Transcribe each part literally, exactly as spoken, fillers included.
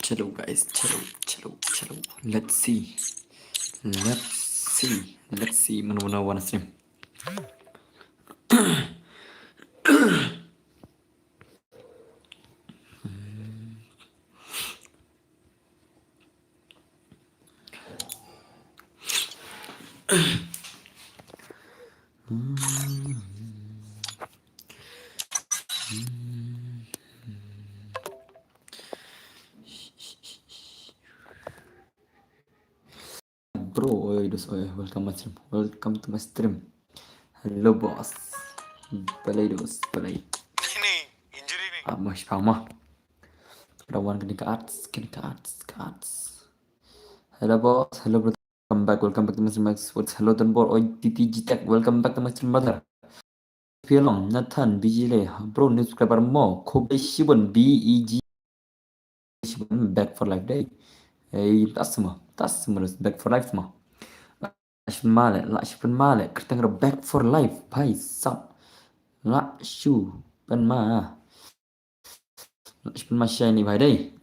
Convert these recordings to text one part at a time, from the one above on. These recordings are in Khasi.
Chalo guys, chalo, chalo, chalo. Let's see. Let's see. Let's see mano mano wan stream. Bro, oi, dus, oi, welcome my stream. Welcome to my stream. Hello, boss. Balai dus, balai. Ini injury ni. Ah, mas pama. Rawan kena ke arts, kena ke arts, ke arts. Hello, boss. Hello, bro. Welcome back, welcome back to my stream, Max Sports. Hello, Don Bor. Oi, T T G Tech. Welcome back to my stream, brother. Pilong, Nathan, B G le, bro, new subscriber mo, Kobe Shibun, B E G Shibun, back for life day. Hey, tas mo, tas mo, back for life mo. Lashun male, lashun male, kerteng back for life, bhai sab. Lashun ma. Lashun ma shai ni bhai day.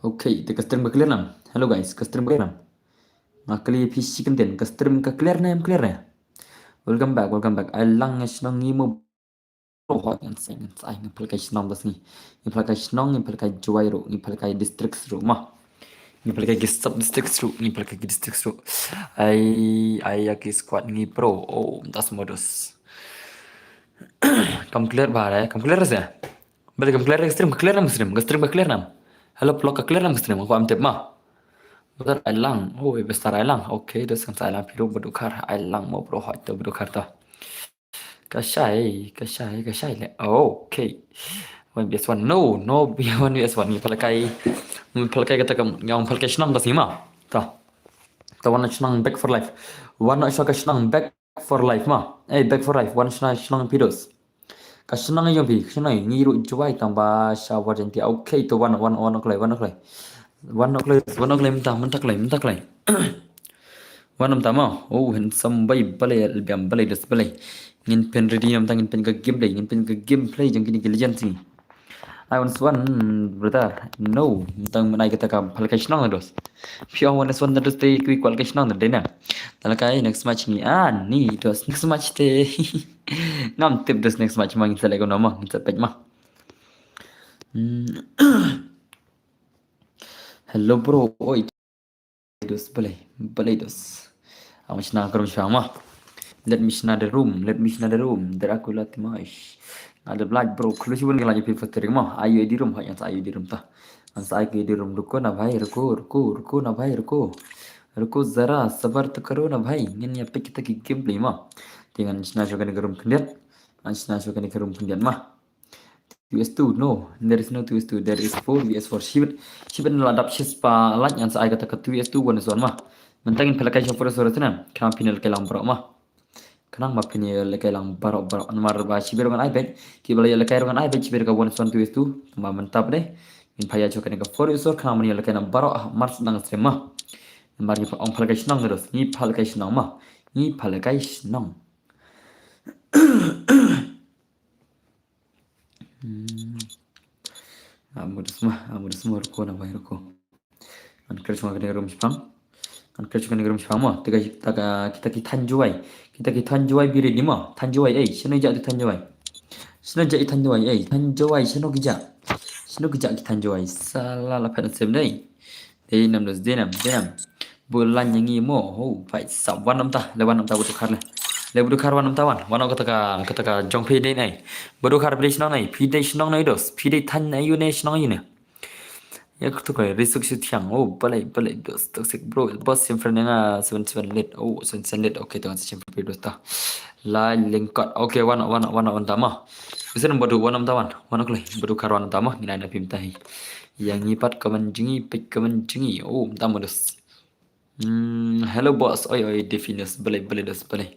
Okay, te ka stream ka clear nam. Hello guys, ka stream ka clear nam. Nga kali phi shi kenten, ka stream ka clear nam, clear nam. Welcome back, welcome back. Ai lang nga shnong ngi mo. Oh, hot ngan sai ngan sai ngan phalkai shnong das ngi. Ngi phalkai shnong, ngi phalkai Jowai ru, ngi phalkai district ru ma. Ngi phalkai ki sub district ru, ngi phalkai ki district ru. Ai ai ya ki squad ngi pro. Oh, das modus. Kam clear ba re, kam clear se. Balik kam clear stream, ka clear nam stream, ka stream ka clear nam. Hello vlog ka clear nam stream, ko am tip ma. Brother Ailang, oh, bestar Ailang. Okay, dos kan Ailang piru bedukar Ailang mo bro hot to bedukar to. Ka shai, ka shai, ka shai le. Okay. One V S one. No, no, one V S one. Ngi phalkai. Ngi phalkai kata kam, ngi phalkai shnong das ngi ma. Ta. Ta wan shnong back for life. Wan shnong ka shnong back for life ma. Eh, back for life. Wan shnong shnong pidos. Ka shnong yong pi, ka shnong ngi ru Jowai tang ba sha war jenti. Okay, to wan wan wan klai, wan klai. Wan klai, wan klai mynta, mynta klai, mynta klai. Wan mynta mo. Oh, handsome bai balai, albiam balai, das balai. Ngin pen ready mynta, ngin pen ka game play, ngin pen ka game play jong kini ki legend sini. I want one, brother. No, mynta mynai kita ka phalkai shnong dos. Phi ong one one dos te kui kwal ka shnong de na. Talakai next match ngi ani dos next match te. Ngam tip dos next match ma ngin select no ma, ngin select ma. Hmm. Hello bro, oi. Dos balai, balai dos. Am shna ka room shang ma. Let me shna the room, let me shna the room. Dracula Timash. Ada blood bro, kulu shi bun ka lagi pil fatir ma. Ayo di room, hanya ayo di room ta. An sa ayo di room, ruko na bhai, ruko, ruko, ruko na bhai, ruko. Ruko zara, sabar to karo na bhai. Ngin ya pick kita ki gameplay ma. Te ngan shna shuka ni ka room khyndiat. Ngan shna shuka ni ka room khyndiat ma. Two V S two, no, there is no two V S two, there is four V S four. Shibit, shibit la dap shispa lait ngan sa ai kata ka two V S two one is one ma. Mentang in pelakai sha four is four is na. Kena phi ne lehkai lang baroh ma. Kena ma phi ne lehkai lang baroh baroh. Namar ba shibit ngan ai bet, ki ba la lehkai ngan ai bet shibit ka one is one two is two. Ma mynta de. Min paya choka ne ka four is four kena ma ne lehkai nang baroh mar sdang stream ma. Namar ngi ong pelakai shnong terus. Ngi pelakai shnong ma. Ngi pelakai shnong. Hmm. Amu da sma, amu da sma ruko na bai ruko. An kar chunga kane room shipang. An kar chunga kane room shipang mo. Tiga kita ka kita ki than Jowai. Kita ki than Jowai biri di mo. Than Jowai ei, shino ja tu than Jowai. Shino ja i than Jowai ei, than Jowai shino ki ja. Shino ki ja ki than Jowai. Sala la phan sem dei. Dei nam dos, dei nam, dei nam. Bulan yang imo, ho, bai sab wan nam ta, le wan nam ta butukhar le. Le butukhar wan nam ta wan, wan kata ka, kata ka jong phi dei nai. Butukhar phi dei shnong nai, phi dei shnong nai dos, phi dei than nai yu ne shnong yu ne. Ya kutu kai risuk shu thiang, oh, balai, balai dos, toxic bro, boss sim friend nga seven seven lit, oh, seven seven lit, okay, tu sim friend dos ta. Lai lengkot, okay, wan, wan, wan, wan ta ma. Bisa nam badu wan nam ta wan, wan klai, butukhar wan nam ta ma, ngin ai na pim ta hi. Yang ngi pat kaman jingi, pik kaman jingi. Oh, mynta mo dos. Hmm, hello boss. Oi oi, Definus. Balai, balai dos, balai.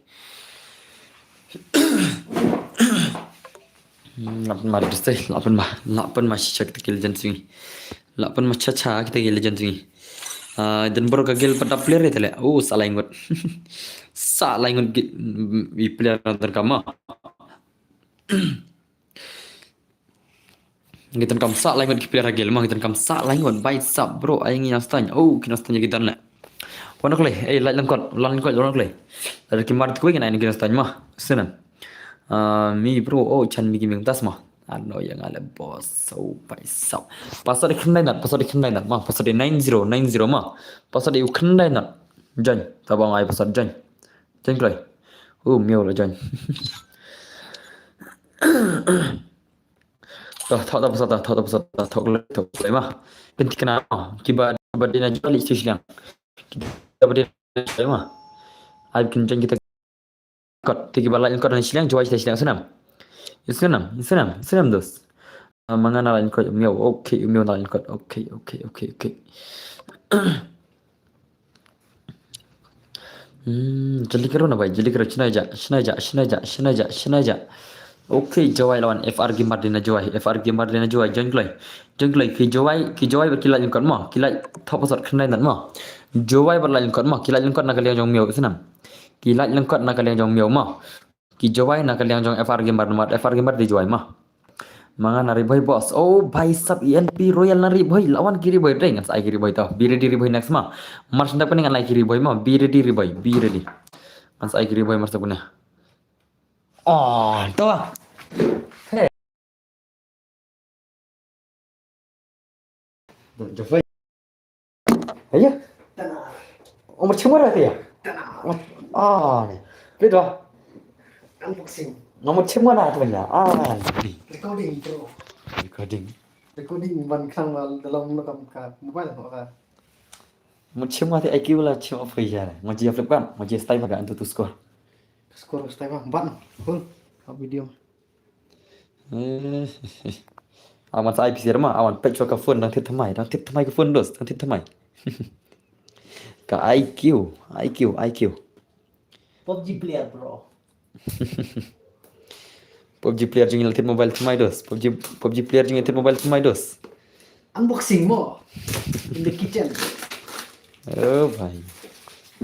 Hmm, lapan ma dos teh, lapan ma, lapan ma cha cha kita ki legend swing. Lapan ma cha cha kita ki legend swing. Ah, dan baru ka gel pada player itu le. Oh, salah ingut. Salah ingut gi-, i player nonton kama. Ngi donkam sah lai ngut ki player ha guild ma, ngi donkam sah lai ngut, bai sap bro, ai ngi nang stan. Oh, ki nang stan ïa ki don leh. Wan kloi, eh, lait lyngkot, lait lyngkot, wan kloi. Lada ki mar kawei ngan ai ngi nang stan ma. Sngewbha. Ah, mi bro, oh, chan mi ki meng tas ma. Ano ïa nga leh boss, oh, bai sap. Password khyndai nat, password khyndai nat ma, password nine zero, nine zero ma. Password khyndai nat. Join, ta ba ngai password join. Join kloi. Oh, miaw la join. Tah, tah, tah, pasal, tah, tah, tah, pasal, tah, tah, kloi, tah, kloi ma. Pynthikna ma. Kiba, kiba dei na jua leit shiliang. Kiba dei na jua ma. Ai kin join kita kot. Te kiba lait kot na shiliang, jua kita shiliang, snam. Snam, snam, snam dos. Ah, manga na lait kot, miaw. Okay, miaw na lait kot. Okay, okay, okay, okay. Hmm, jali karo na bai, jali karo, shna ja, shna ja, shna ja, shna ja, shna ja. Okay, Jowai lawan F R Gamer dei na Jowai, F R Gamer dei na Jowai, join kloi. Join kloi, ki Jowai, ki Jowai bad ki lait lyngkot ma, ki lait thok pasot khyndai nat ma. Jowai bad lait lyngkot ma, ki lait lyngkot na ka liang jong miaw snam. Ki lait lyngkot na ka liang jong miaw ma. Ki Jowai na ka liang jong F R Gamer, namar F R Gamer dei Jowai ma. Manga na Ri Bhoi boss. Oh, bai sap E N P Royal na Ri Bhoi. Lawan ki Ri Bhoi dei, ngan sa ai ki Ri Bhoi to. Be ready Ri Bhoi next ma. Mar shen da pyneng ngan ai ki Ri Bhoi ma. Be ready Ri Bhoi. Be ready. Ngan sa ai ki Ri Bhoi mar shen da pyneng. Oh, to. Hey. Jafai. Ayo. Tana. Umur cemara tu ya? Tana. Ah, ni. Betul. Unboxing. Nomor cemara tu ya? Ah, ni. Recording, bro. Recording. Recording ban khang mal dalam lokam ka mobile ko ka. Mo chem ma te I Q la chem of ya. Mo ji flip kan, mo ji style ma ka antu tu score. Score style ma ban. Full. Ka video. Eh, awan sa I P C ma, awan pek ka phone dang tip thamai, dang tip thamai ka phone dos, dang tip thamai. Ka I Q, I Q, I Q. PUBG player, bro. PUBG player jing la tip mobile thamai dos. PUBG, PUBG player jing la tip mobile thamai dos. Unboxing mo. In the kitchen. Oh bhai.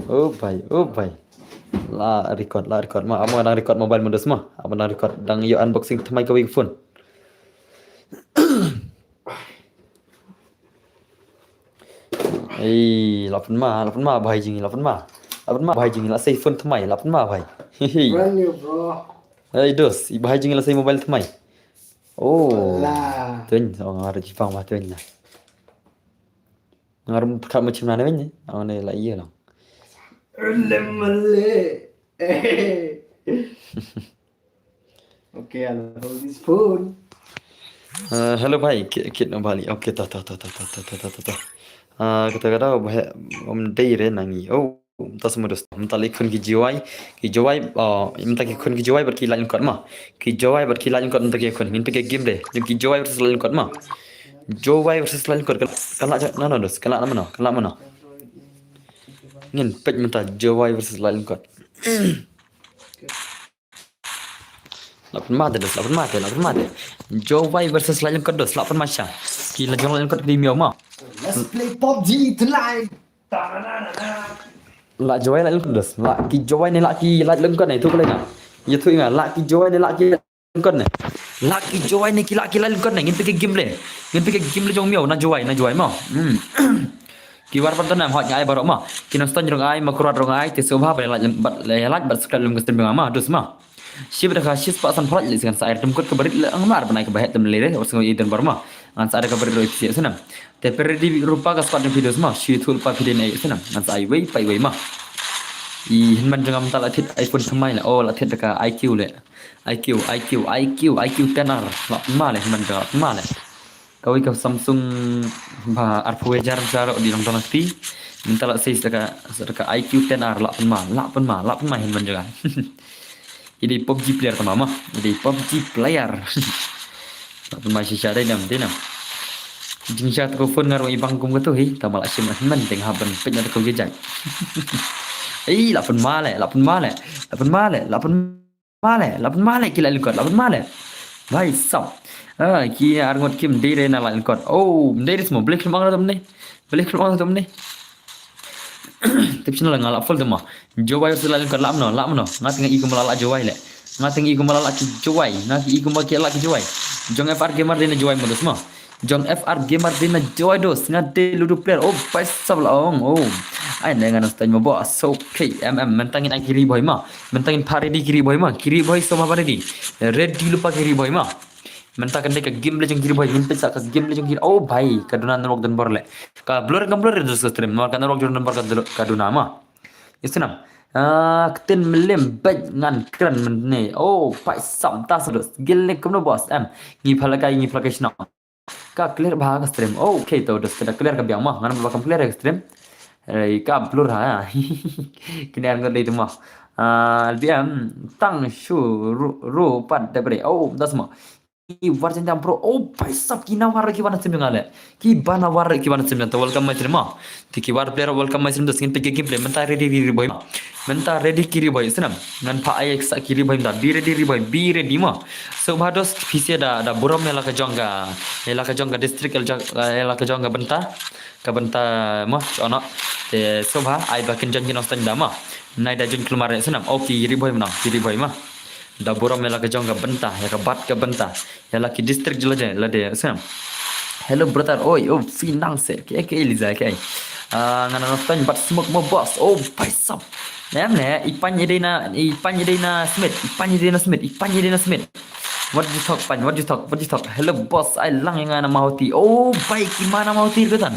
Oh bhai, oh bhai. La record, la record ma. Amo dang record mobile mo dos ma. Amo dang record, dang ïoh unboxing thamai kawei ka phone. Ei, la pynma, la pynma bhai jing, la pynma. La pynma bhai jing, la sei phone thamai, la pynma bhai. Hey, hey. Brand new, bro. Hey, dos, i bhai jing la sei mobile thamai. Oh. Wala. Tun, oh, ngar jipang ma tun na. Ngar kat mo chim na ne ne. Oh, ne la iya long. Lemale. Okay, I'll hold this phone. Uh, hello bhai, kit, kit no bali. Okay, ta ta ta ta. Uh, kata kata bhai, um, dei re nangi. Oh, ta semua dos. Minta like phone ki Jowai, ki Jowai, uh, minta ki phone ki Jowai bad ki lait lyngkot ma. Ki Jowai bad ki lait lyngkot minta ki phone. Ngin pike game de. Jom ki Jowai versus lait lyngkot ma. Jowai versus lait lyngkot. Kala ja, no no dos. Kala mana? Kala mana? Ngin pek minta Jowai versus lait lyngkot. La pynma te dos, la pynma te, la pynma te. Jowai versus lait lyngkot dos, la pynma sha. Ki la jong lait lyngkot ki miaw ma. Let's play PUBG tonight. La Jowai lait lyngkot dos, la ki Jowai ne la ki lait lyngkot ne, tu kala nga. Ïa tu nga, la ki Jowai ne la ki lait lyngkot ne. La ki Jowai ne ki la ki lait lyngkot ne, ngin pike game le. Ngin pike game le jong miaw, na Jowai, na Jowai ma. Hmm. Ki war pat tana hot ngai baroh ma. Ki nang stan jong ai, ma kurat jong ai, te sngewbha ba like, ba like, ba subscribe lem ka stream jong ma, dos ma. Shi bad ka shi spah san phalat le ngan sa ai tum kot ka barit le ang mar ba nai ka ba het tem le re, or sngew i don bar ma. Ngan sa ai ka barit roi phi snam. Te per di rupa ka squad jong phi dos ma, shi thul pa phi den ai snam. Ngan sa ai wei, pai wei ma. I hynman jong am ta la thit iPhone thamai la, oh la thit ka I Q le. I Q, I Q, I Q, I Q ten R. La ma le hynman jong la ma le. Kawei ka Samsung ba arphew hajar jar di long dong ti. Mynta la sei sdaka sdaka I Q ten R la pynma, la pynma, la pynma hin man jaga. Ini PUBG player tama ma. Ini PUBG player. La pynma shisha dai nam, dai nam. Jingsha tu phone ngarung ibang kum katu hi, tama la shim hin man ding ha ban pin na tu jai. Ei, la pynma le, la pynma le. La pynma le, la pynma ma le, la pynma le ki la lyngkot, la pynma le. Bhai sab. Ah, ki ar ngut kim dei re na la lyngkot. Oh, dei re smo, blik lem ang tum ne. Blik lem ang tum ne. Tip sino la nga la full dema. Jowai versus la lyngkot, la mano, la mano. Nga tengah i kum la la Jowai le. Nga teng i kumba la lak ki Jowai. Nga i kumba ki lak ki Jowai. Jong F R Gamer dei na Jowai mo dos mo. Jong F R Gamer dei na Jowai dos. Nga dei Ludo player. Oh, paisap la ong. Oh. Ai ne nga nang stang mo boss. So, okay, M M. Mynta ngin ai ki Ri Bhoi ma. Mynta ngin pha ready ki Ri Bhoi ma. Ki Ri Bhoi so ma pha ready. Ready lypa ki Ri Bhoi ma. Mynta kan dei ka game le jong ki Ri Bhoi. Ngin peit sa ka game le jong ki. Oh, bhai. Ka duna network don bor le. Ka blur, ka blur dos ka stream. Ka network don bor ka duna ma. Ïa snem. Ah, ktien Mylliem bad ngan kren mynne. Oh, paisap ta sa dos. Gil ne kumno boss. Em, ngi pha lehkai, ngi pha lehkai shnong. Ka clear bha ka stream. Oh, okay, to dos ka da clear ka biang mo. Ngan ba kam clear ka stream. Ei, ka blur ha. Kine ar ngot dei tu mo. Ah, L B M tang shu ru, ru pat da bre. Oh, das mo. Ki war jam jam bro. Oh, paisap ki na war ki wan sim jong ale. Ki ba na war ki wan sim jong. To welcome my stream mo. Te ki war player welcome my stream, dos ngin peit ki gameplay. Mynta ready ki Ri Bhoi. Mynta ready ki Ri Bhoi snem. Ngan pha ai sa ki Ri Bhoi mynta. Be ready Ri Bhoi. Be ready mo. So bha dos phi sa da, da burom ïa la ka jong ka. Ïa la ka jong ka district, ïa la ka jong ka bynta. Ka bynta mo, ono. Te so bha ai ba kin jon ki nongstad da mo. Nai da jon ki lum ar snem. Oh, ki Ri Bhoi mo. Ki Ri Bhoi mo. Da burom ïa la ka jong ka bynta, ïa ka bat ka bynta. Ïa la ki district jong la de, la de, snem. Hello brother, oi, oh, phi nang se, ke, ke Eliza, ke. Ah, ngan nang tang bat smoke mo boss, oh, paisap. Em ne, i pan i dei na, i pan i dei na Smith, i pan i dei na Smith, i pan i dei na Smith. What you talk, pan, what you talk, what you talk. Hello boss, ai lang ïa nga na Mahoti. Oh, bai ki ma na Mahoti ruh tan.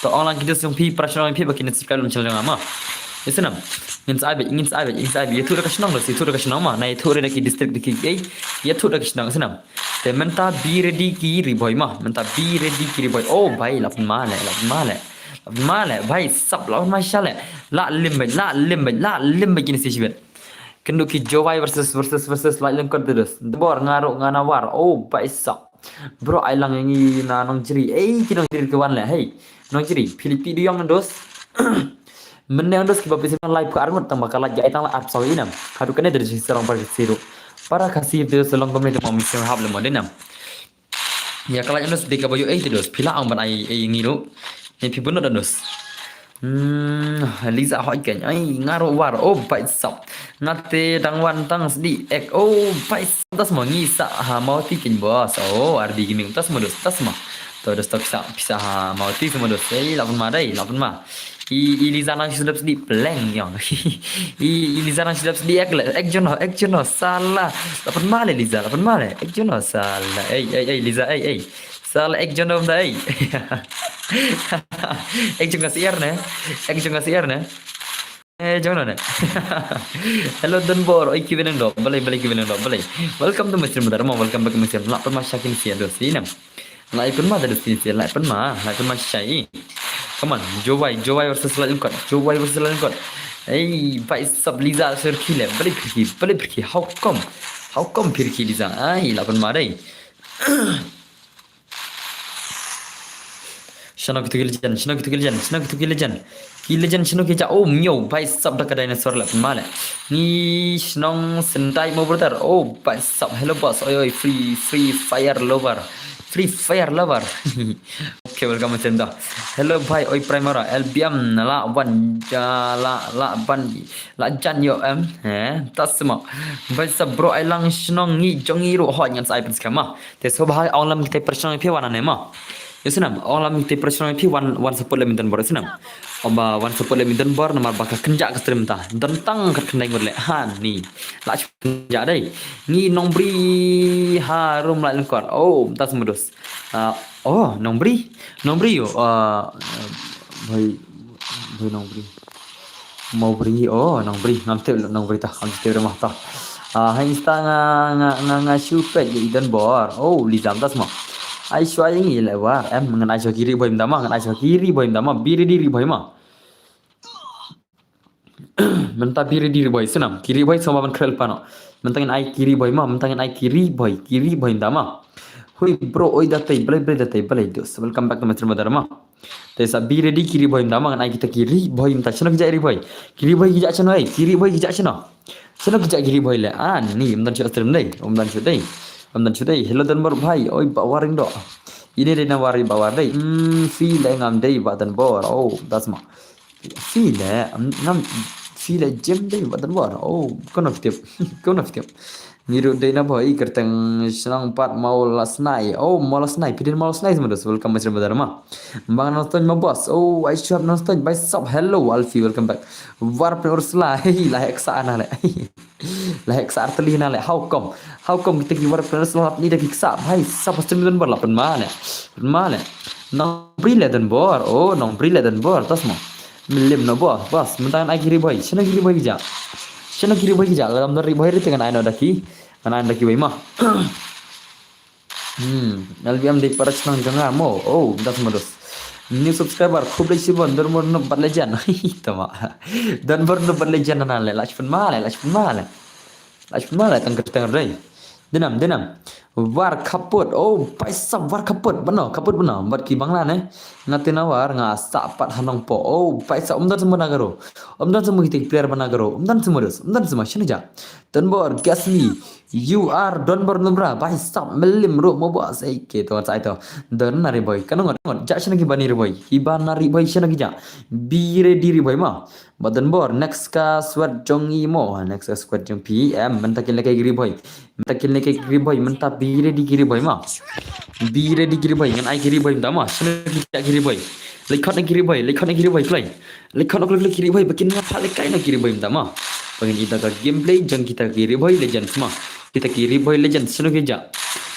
To ong lang ki dos jong phi, para shnong phi ba kin subscribe lam channel jong nga mo. Ïa snem. Ngin sa ai beit, ngin sa ai beit, ngin sa ai beit. Ïathuh da ka shnong dos, ïathuh da ka shnong mo. Na ïathuh da ki district da ki, ei, ïathuh da ka shnong snem. Te mynta be ready ki Ri Bhoi mo. Mynta be ready ki Ri Bhoi. Oh, bhai, la pynma le, la pynma le. La pynma le, bhai, sap la pynma sha le. La lim beit, la lim beit, la lim beit kine shi beit. Kynduh ki Jowai versus, versus, versus Laitlangkot dos. Bor nga ruh nga na war. Oh, bhai sap. Bro, ai lang ïa ngi na Nongjri. Ei, ki Nongjri ki wan le. Hey, Nongjri, Philippi du yong dos. Mynne dos ki ba pisa live ka arngut tang ba ka live ai tang la arphew saw ïa nam. Haduh kane da shi sarong par siru. Para Khasi dos long kumne te mo mi seng hap le mo de nam. Ïa ka live dos de ka ba ïoh ei te dos. Phi la ong ban ai ei ngi ruh. Ne phi bun dos. Hmm, Liza hoi ken. Ai, nga ruh war. Oh, bhai sap. Nga te dang wan tang sdi ek. Oh, bhai sap. Tas mo ngi sa ha Mahoti ken boss. Oh, Ardi Gaming. Tas mo dos, tas mo. To dos to pisa, pisa ha Mahoti mo dos. Ei, la pynma dei, la pynma. I, i Liza nang shu dep sdi pleng yong. I, i Liza nang shu dep sdi ek le, ek jono, ek jono, sala. La pynma le Liza, la pynma le. Ek jono, sala. Ei, ei, ei, Liza, ei, ei. Sala ek jono da ei. Ek jong ka siar ne. Ek jong ka siar ne. Eh, jong no ne. Hello Don Bor, oi ki weneng do. Balai, balai ki weneng do, balai. Welcome to my stream, brother. Welcome back to my stream. La pynma sha kine shi dos, sinem. La pynma da dos, sinem. La pynma, la pynma sha i. Come on, Jowai, Jowai versus Laitlangkot. Jowai versus Laitlangkot. Ei, bhai sab Liza sir khile. Balai phirki, balai phirki. How come? How come phirki Liza? Ai, la pynma dei. Shano kitu ki legend, shano kitu ki legend, shano kitu ki legend. Ki legend shano ki ja, oh, myo, bhai sab da ka dinosaur la pynma le. Ngi shnong Sendai mo brother, oh, bhai sab, hello boss, oi, oi, free, free fire lover, free fire lover. Okay, welcome, Senda. Hello, bhai, oi, Primera, L B M, la ban, ja, la, la ban, la jan yo, em, eh, tas mo. Bhai sab bro, ai lang shnong ngi, jong ngi ruh, hoi, ngan sa ai pynskhem ma. Te sngewbha ong lem kita i pyrshang ïa phi wan ne mo. Ïa snem, ong lem kita i pyrshang ïa phi wan, wan support lem i don bor ïa snem. Ong ba wan support lem i don bor namar ba ka kynjah ka stream ta. Don tang ka khyndai ngut leh. Ha ni. La shu kynjah dei. Ngi Nongbri harum Laitlangkot. Oh, tas mo dos. Ah, oh, Nongbri. Nongbri yo. Ah, bhai, bhai Nongbri. Mawbri, oh, Nongbri, ngam tip Nongbri ta, ngam tip rumah ta. Ah, ha Insta nga, nga, nga, nga shu peit ïa i don bor. Oh, Liza, tas mo. Ai shuwa ïa ngi le war. Em, ngan ai shuwa ki Ri Bhoi mynta ma, ngan ai shuwa ki Ri Bhoi mynta ma. Be ready Ri Bhoi ma. Mynta be ready Ri Bhoi, snam. Ki Ri Bhoi sngewbha ban khreh lypa noh. Mynta ngin ai ki Ri Bhoi ma, mynta ngin ai ki Ri Bhoi, ki Ri Bhoi mynta ma. Hui bro, oi da tei, balei, balei da tei, balei dos. Welcome back to my stream, brother ma. Te sa be ready ki Ri Bhoi mynta ma, ngan ai kita ki Ri Bhoi mynta. Shano ki jait Ri Bhoi? Ki Ri Bhoi ki jait shano, ei? Ki Ri Bhoi ki jait shano? Shano ki jait ki Ri Bhoi le? Ah, ni, ym don shuh stream dei. Ym don shuh dei. Ym don shuh dei. Hello don bor bhai. Oi, ba waring do. Ine dei na wari ba war dei. Hmm, phi le ngam dei ba don bor. Oh, das ma. Phi le, ngam, phi le jem dei ba don bor. Oh, kono tip. Kono tip. Ngi ruh dei na bhoi, kyrteng shnong pat Mawlasnai. Oh, Mawlasnai, phi dei Mawlasnai sma dos. Welcome, Mister Badar ma. Bang Nongstoiñ ma boss. Oh, I should have Nongstoiñ. Bye sap. Hello, Alfie, welcome back. War pyn Ursula. Hey, la hek sa na le. La hek sa arteli na le. How come? How come kita ki war pyn Ursula ni da ki sa? Bhai sap, pasti mi don bar la pyn ma le. Pyn ma le. Nong bri le don bor. Oh, nong bri le don bor. Tas ma. Milim no bor. Bas, mynta ngan ai ki ri bhoi. Shano ki ri bhoi ki ja? Shano ki ri bhoi ki ja? Lam don ri bhoi ri te ngan ai no da ki. Ngan ai da ki bhoi ma. Hmm, L B M dei para shnong jong nga mo. Oh, das modus. New subscriber, khublei shibun, don bor no bat legend. Tama. Don bor no bat legend na le, lach pun ma le, lach pun ma le. Lach pun ma le, tang kyrteng dei. Dinam, dinam. War kaput. Oh, paisap war kaput. Bano, kaput bano. Bat ki Bangla ne. Nga te na war, nga sa pat ha Nongpoh. Oh, paisap um don semua nagaro. Um don semua kita player ba nagaro. Um don semua dos. Um don semua shano ja. Don bor, guess me. You are don bor nubra. Paisap milim ruh mo bor. Sei ke to, sai to. Don na ri bhoi. Kano ngot, ngot. Ja shano ki bani ri bhoi. Ki bana ri bhoi shano ki ja. Be ready ri bhoi ma. Ba don bor, next ka squad jong i mo, next ka squad jong phi, em, mynta kin lehkai ki ri bhoi. Mynta kin lehkai ki ri bhoi, mynta be ready ki ri bhoi ma. Be ready ki ri bhoi, ngan ai ki ri bhoi mynta ma, shano ki ja ki ri bhoi. Lehkot na ki ri bhoi, lehkot na ki ri bhoi, kloi. Lehkot na kloi ki ri bhoi, ba kin nga phah lehkai na ki ri bhoi mynta ma. Ba ngin ïohi da ka gameplay jong kita ki ri bhoi Legends ma. Kita ki ri bhoi Legends, shano ki ja.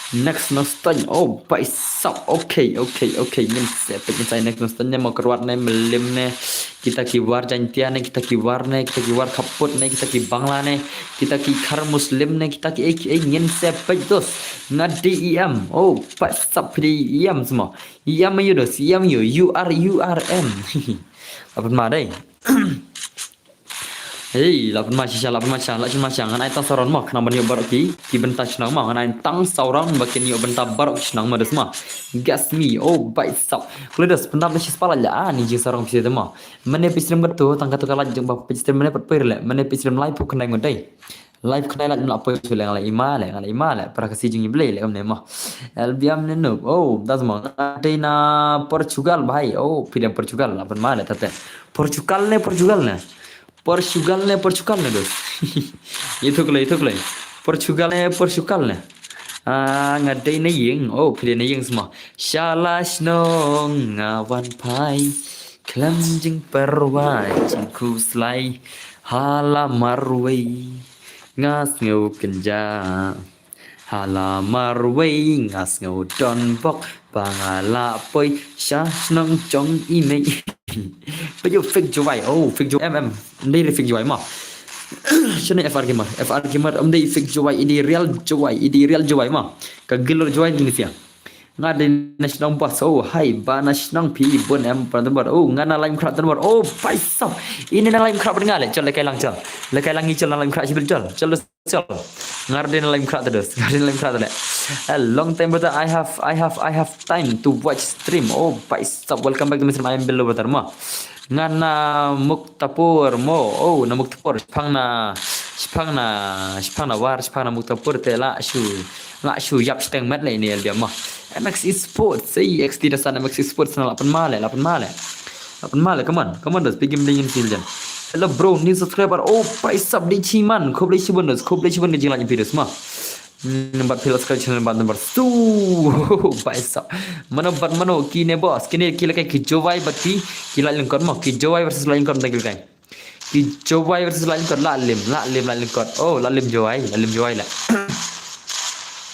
Next Nongstoiñ. Oh, paisap. Okay, okay, okay. Ngin sa peit ngin sa next Nongstoiñ ne, Mawkyrwat ne, Milim ne. Kita ki war Jaintia ne, kita ki war ne, kita ki war kaput ne, kita ki Bangla ne, kita ki khar Muslim ne, kita ki ei ki ei ngin sa peit dos. Nga dei E M. Oh, paisap phi dei E M sma. E M aïu dos, E M aïu, U R, U R M. Apa ma dei? Hei, la pynma shisha, la pynma shisha, la pynma shisha. Ngan ai tang saron mo, khnang ban ïoh baroh ki, ki bynta shnong mo. Ngan ai tang saron ba kin ïoh bynta baroh ki shnong mo dos ma. Guess me, oh, paisap. Kule dos, pynta ba shi spala la, ah, ni ji sarong pisa de mo. Mane pisa dem kato, tang kato ka laj jong ba pisa dem mane pat pir le. Mane pisa dem lai puk khnai ngodai. Live khnai laj mla poi shu le nga la ima le, nga la ima le, para ka si jing i blei le kam ne mo. L B M ne nup. Oh, das mo. Nga dei na Portugal bhai. Oh, phi dei Portugal, la pynma le tate. Portugal ne, Portugal ne. Portugal ne, Portugal ne dos. Ithuk le, ithuk le. Portugal ne, Portugal ne. Ah, nga dei na ïing. Oh, phi dei na ïing sma. Shala shnong nga wan phai. Khlem jingpyrwa jingkhuslai. Hala marwei. Nga sngew kynja. Hala marwei nga sngew don bok ba nga la poi sha shnong jong i mei. Ba ïoh fake Jowai. Oh, fake Jowai. Em, em. Ndei re fake Jowai ma. Shane F R Gamer. F R Gamer. Em dei fake Jowai. Idi real Jowai. Idi real Jowai ma. Ka gilor Jowai ni sia. Nga dei na shnong bas. Oh, hai ba na shnong phi bun em pa number. Oh, nga na lain khrat number. Oh, paisap. Ini na lain khrat bad nga le. Chol le kai lang chol. Le kai lang i chol na lain khrat sibil chol. Chol. Chol. Nga dei na lain khrat terus. Nga dei na lain khrat le. A long time brother, I have, I have, I have time to watch stream. Oh, paisap. Welcome back to Mister Mayam Bello brother ma. Nga na Muktapur mo. Oh, na Muktapur. Shipang na, shipang na, shipang na war, shipang na Muktapur te la shu. Nga shu ïap shiteng met le ini L B M ma. M X Esports, ei X T da san M X Esports na la pynma le, la pynma le. La pynma le, come on, come on, dos pigim dingin siljan. Hello bro, new subscriber. Oh, paisap di chiman. Khublei shibun dos, khublei shibun di jinglan phi dos ma. Hmm, bat phi la subscribe channel bat number two. Paisap. Mano bat mano ki ne boss, ki ne ki la kai ki Jowai bat ki, ki la lengkot ma, ki Jowai versus la lengkot da ki la kai. Ki Jowai versus la lengkot, la lim, la lim, la lengkot. Oh, la lim Jowai, la lim Jowai la.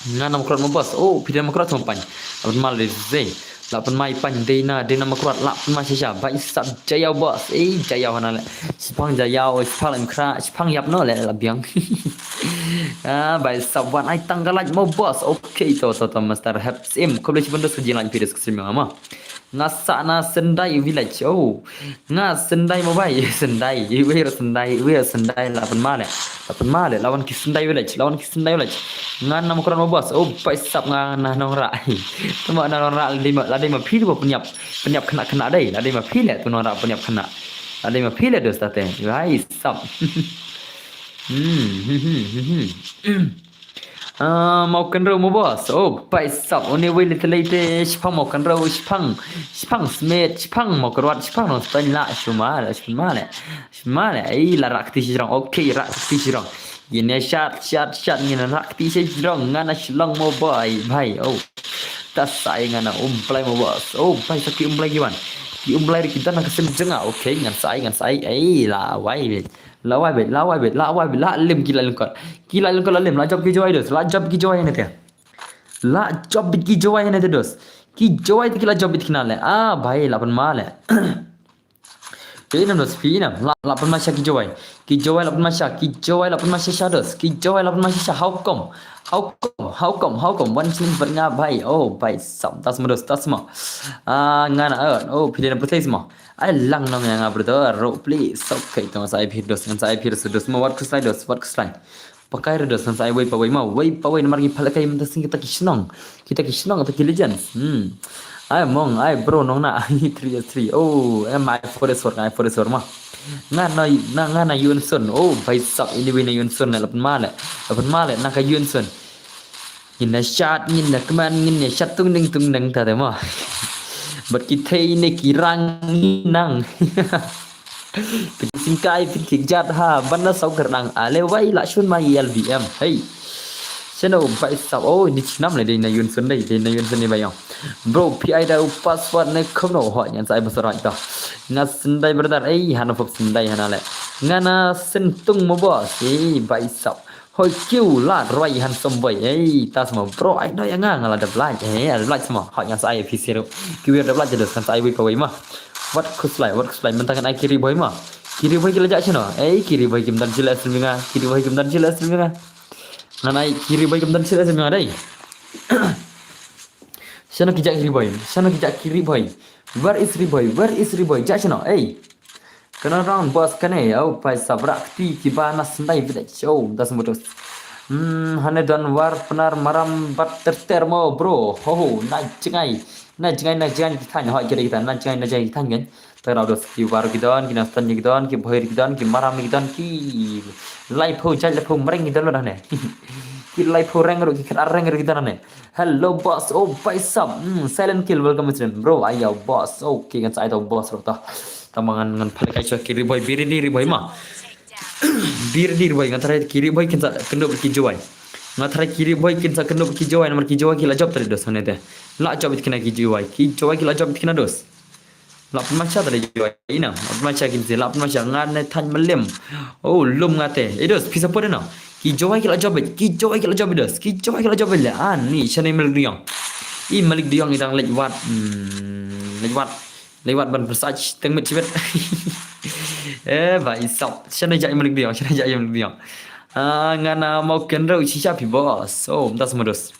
Nga na Mawkyrwat ma boss. Oh, phi dei na Mawkyrwat sma pan. La pynma le dei. La pynma i pan dei na, dei na Mawkyrwat, la pynma shisha. Ba i sap jaya boss. Eh, jaya hana le. Shipang jaya, oh, shipang lem khra, shipang ïap no le, la biang. Ah, ba i sap wan ai tang ka like ma boss. Okay, to, to, to, Master Hep Sim. Khublei shibun dos ka jinglan phi dos ka stream ma. Nga sah na Sendai Village. Oh. Nga Sendai mobile. Sendai. Iwe Sendai. Iwe Sendai la pynma le. La pynma le. Lawan ki Sendai Village. Lawan ki Sendai Village. Nga na Mawkyrwat ma boss. Oh, paisap nga na Nongrah. Tama na Nongrah la dei ma, la dei ma phi tu pynïap. Pynïap kena kena dei. La dei ma phi le tu Nongrah pynïap kena. La dei ma phi le dos tate. Hai sap. Hmm, hmm, hmm, hmm, hmm. Ah, Mawkynrew ma boss. Oh, paisap. One wei lite lite. Shipang Mawkynrew, shipang. Shipang Smit, shipang Mawkyrwat, shipang Nongstoiñ la. Shuma le, shuma le. Shuma le. Ei, la rak ti shirong. Okay, rak ti shirong. Ngin ïa shad, shad, shad, ngin ïa rah kti sha jrong, ngan ïa shlong mo bhai, bhai, oh. Ta sa ai ngan ïa um Blai mo boss, oh, bhai, sa ki um Blai ki wan. Ki um Blai ruh ki don ha ka sim jong nga, okay, ngan sa ai, ngan sa ai, ei, la wai beit, la wai beit, la wai beit, la wai beit, la lem ki la lyngkot. Ki la lyngkot la lem, la jop ki Jowai dos, la jop ki Jowai ne te. La jop beit ki Jowai ne te dos. Ki Jowai te ki la jop beit kine le, ah, bhai, la pynma le. Phi ïa nam dos, phi ïa nam. La, la pynma sha ki Jowai. Ki Jowai la pynma sha, ki Jowai la pynma sha sha dos. Ki Jowai la pynma sha sha. How come? How come? How come? How come? Wan sien bad nga bhai. Oh, bhai sab. Ta sma dos, ta sma. Ah, ngan ïa, oh, phi dei na pyrthei sma. Ai lang nong ïa nga brother. Ro please. Okay, to ngan sa ai phi dos, ngan sa ai phi dos, dos mo, wat khuslai dos, wat khuslai. Pakai re dos, ngan sa ai wei pa wei mo, wei pa wei namar ki pha lehkai mynta sien kita ki shnong. Kita ki shnong, kita ki legends. Hmm. Ai mong, ai bro, nong na, ai three three. Oh, em ai four S four, ai four S four mo. Nga na, na, nga na Yunsun. Oh, bhai sab, anyway na Yunsun le, la pynma le. La pynma le, na ka Yunsun. Ngin ïa shad, ngin ïa kmen, ngin ïa shad tung ding tung ding ta te mo. Bad ki thei ne ki rang nang. Pynthik singkai, pynthik jat ha, ban da saw kyrdan, ale wai la shun ma L B M. Hey. Shano bhai sab, oh, ni chnam le dei na Yunsun dei, dei na Yunsun ni bhai ong. Bro, phi ai da u password ne kumno, ho, ngan sa ai password ta. Nga Syndai brother, ei, hana pop Syndai hana le. Nga na Syntung mo boss, ei, bhai sab. Hoi kiew la roi handsome boy. Ei, ta sma bro, ai no ïa nga nga la dep like. Ei, la dep like sma. Hoi ngan sa ai phi siro. Ki wir dep like dos, ngan sa ai wei pa wei mo. Wat khuslai, wat khuslai. Mynta ngan ai ki Ri Bhoi mo. Ki Ri Bhoi ki la jah shano. Ei, ki Ri Bhoi kim don jila stream nga. Ki Ri Bhoi kim don jila stream nga. Ngan ai ki Ri Bhoi kim don jila stream nga dei. Shano ki jah ki Ri Bhoi. Shano ki jah ki Ri Bhoi. Where is Ri Bhoi? Where is Ri Bhoi? Jah shano. Ei. Kane round boss kane, oh, bhai sab, rah kti kiba na Syndai village, oh, das mo dos. Hmm, hane don War, Pnar, Maram bad Ter Ter mo bro. Ho ho, na jngai. Na jngai, na jngai ki thaiñ, ho, ki dei ki thaiñ, na jngai, na jngai ki thaiñ kan. Tara dos ki War ki don, ki Nongstoiñ ki don, ki Bhoi ki don, ki Maram ki don, ki laiphew jait, laiphew mreng ki don lo hane. Ki laiphew reng ruh, ki khatar reng ruh ki don hane. Hello boss, oh bhai sab. Hmm, silent kill, welcome stream bro. Ayo boss, okay, ngan sa ai to boss ruh to. Tang ba ngan, ngan pha lehkai sha ki Ri Bhoi, be ready Ri Bhoi mo. Be ready Ri Bhoi, nga tharai ki Ri Bhoi kin sa kynduh ki Jowai. Nga tharai ki Ri Bhoi kin sa kynduh ki Jowai, namar ki Jowai ki la jop tari dos hane te. La jop beit kine ki Jowai. Ki Jowai ki la jop beit kine dos. La pynma sha tari Jowai ina. La pynma sha kin se, la pynma sha nga ne thaiñ Mylliem. Oh, lum nga te. Ei dos, phi support ina. Ki Jowai ki la jop beit, ki Jowai ki la jop beit dos. Ki Jowai ki la jop beit le. Ah, ni shane Malik Diyong. I Malik Diyong i dang leit wad. Hmm, leit wad. Leit wad ban pynshai teng met shibit. Eh, bhai sab. Shane jai Malik Diyong, shane jai Malik Diyong. Ah, nga na Mawkynrew shisha phi boss. Oh, mynta sma dos.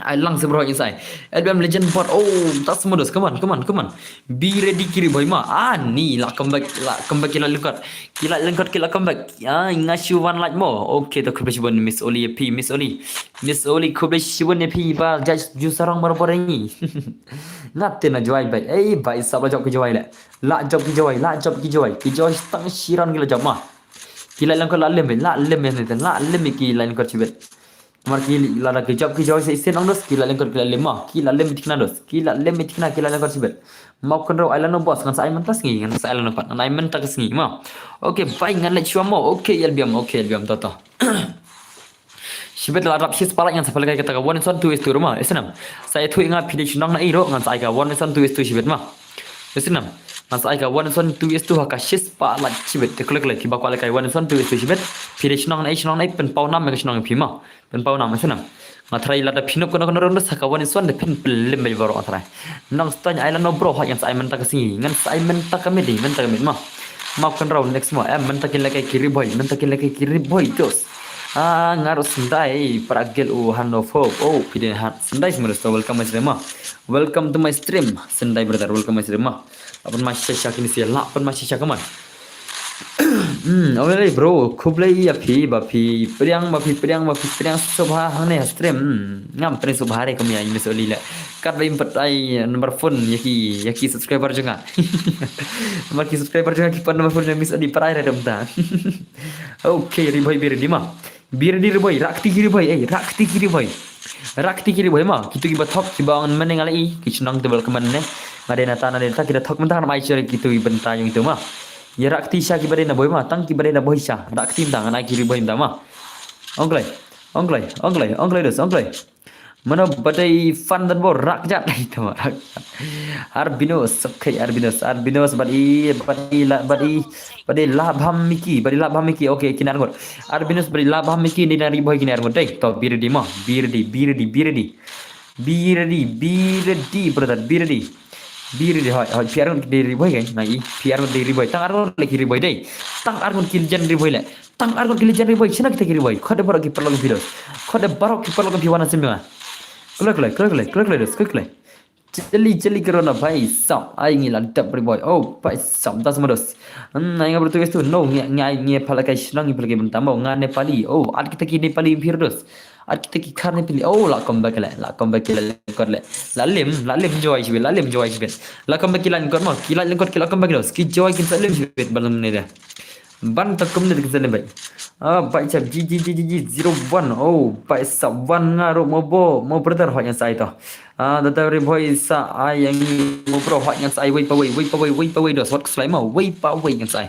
Ai lang se bro inside. L B M Legend bot. Oh, mynta sma dos. Come on, come on, come on. Be ready ki Ri Bhoi mo. Ah, ni la comeback, la comeback ki la lyngkot. Ki la lyngkot, ki la comeback. Ah, nga shu wan like mo. Okay, to khublei shibun Miss Oli ïa phi, Miss Oli. Miss Oli khublei shibun ïa phi ba judge ju sarong barabor ïa ngi. Nga te na Jowai bhai. Ei bhai sab la jop ki Jowai le. La jop ki Jowai, la jop ki Jowai. Ki Jowai tang shi round ki la jop mo. Ki la lyngkot la lem, la lem ne, la lem ki la lyngkot shibit. Mar ki la da ki jop ki Jowai sa isen ong dos, ki la lyngkot ki la lem mo. Ki la lem thikna dos. Ki la lem thikna, ki la lyngkot shibit. Mawkynrew ai lano boss, ngan sa ai mynta sngi, ngan sa ai lano pat, ngan ai mynta ka sngi mo. Okay, bye, ngan leit shuwa mo. Okay, L B M, okay, L B M, to to. Shibit la rap shi spah like, ngan sa pha lehkai kata ka one is one, two is two ruh mo. Isnam. Sa ïathuh ïa nga phi dei shnong na ei ruh, ngan sa ai ka one is one, two is two shibit mo. Isnam. Ngan sa ai ka one is one, two is two ha ka shi spah like shibit. Te khlek khlek kiba kwah lehkai one is one, two is two shibit. Phi dei shnong na ei, shnong na ei, pynpaw nam ïa ka shnong ïa phi mo. Pynpaw nam, isnam. Nga tharai lada phin ïoh kano kano round sa ka one is one, da phin pynlem beit baroh nga tharai. Nongstoiñ ai lano bro, hoi ngan sa ai mynta ka sngi, ngan sa ai mynta ka miet, mynta ka miet mo. Mawkynrew next mo, em mynta kin lehkai ki Ri Bhoi, mynta kin lehkai ki Ri Bhoi dos. Ah, nga ruh Syndai, para gel u Hano Pop. Oh, phi dei ha Syndai sma dos, welcome my stream mo. Welcome to my stream, Syndai brother, welcome my stream mo. La pynma shisha kine sha, la pynma shisha, come on. Hmm, oh, really, bro, khublei ïa phi ba phi pdiang, ba phi pdiang, ba phi pdiang sngewbha hangne ha stream. Hmm, ngam pdiang sngewbha re kum ïa i Miss Oli le. Katba im pat ai number phone ïa ki, ïa ki subscriber jong nga. Namar ki subscriber jong nga ki pan number phone jong Miss Oli, pdiang re dum ta. Okay, Ri Bhoi, be ready mo. Be ready Ri Bhoi, rah kti ki Ri Bhoi, eh, rah kti ki Ri Bhoi. Rah kti ki Ri Bhoi mo, kito kiba thok, kiba ong mynne nga la i, ki shnong kiba la kmen ne. Nga dei nata, nga dei nata, kita thok mynta, ngan ai sha kito ki bynta jong kito mo. Ïa rah kti sha kiba dei na Bhoi mo, tang kiba dei na Bhoi sha. Rah kti mynta, ngan ai ki Ri Bhoi mynta mo. Ong kloi. Ong kloi. Ong kloi. Ong kloi dos. Ong kloi. Mano ba dei fan don bor rak jat dei tama rak. Arbinos, okay, Arbinos, Arbinos bad i bad i la bad i bad i la bham miki, bad i la bham miki. Okay, kine ar ngut. Arbinos bad i la bham miki ni na ri bhoi kine ar ngut dei. To be ready mo, be ready, be ready, be ready. Be ready, be ready, brother, be ready. Be ready, hoi, hoi, phi ar ngut ki dei ri bhoi kan, na i, phi ar ngut dei ri bhoi. Tang ar ngut le ki ri bhoi dei. Tang ar ngut ki jan ri bhoi le. Tang ar ngut ki jan ri bhoi, shina kita ki ri bhoi. Khode barok ki paralok ki dos. Khode barok ki paralok ki wana sim nga. Kloi, kloi, kloi, kloi, kloi, kloi dos, kloi, kloi. Jali, jali corona bhai sab. Ai ngi la dap ri bhoi. Oh, bhai sab, das mo dos. Hmm, ai nga bertu tu. No, ngi, ngi, ngi pala kai shnang, ngi pala kai bentam. Oh, nga Nepali. Oh, at kita ki Nepali phi dos. At kita ki khar Nepali. Oh, la comeback le, la comeback le, kot le. La lim, la lim joy shibit, la lim joy shibit. La comeback ki la kot mo, ki la kot ki la comeback dos. Ki joy kin sa lim shibit, balam ne da. Ban ta kum ne kin sa lim bai. Ah, bai chap, ji, ji, ji, ji, ji, zero one. Oh, bai sa one nga ro mo bo, mo brother hoi ngan sai to. Ah, da da ri bhoi sa ai yang mo bro hoi ngan sai wei pa wei, wei pa wei, wei pa wei dos. Wat slai mo, wei pa wei ngan sai.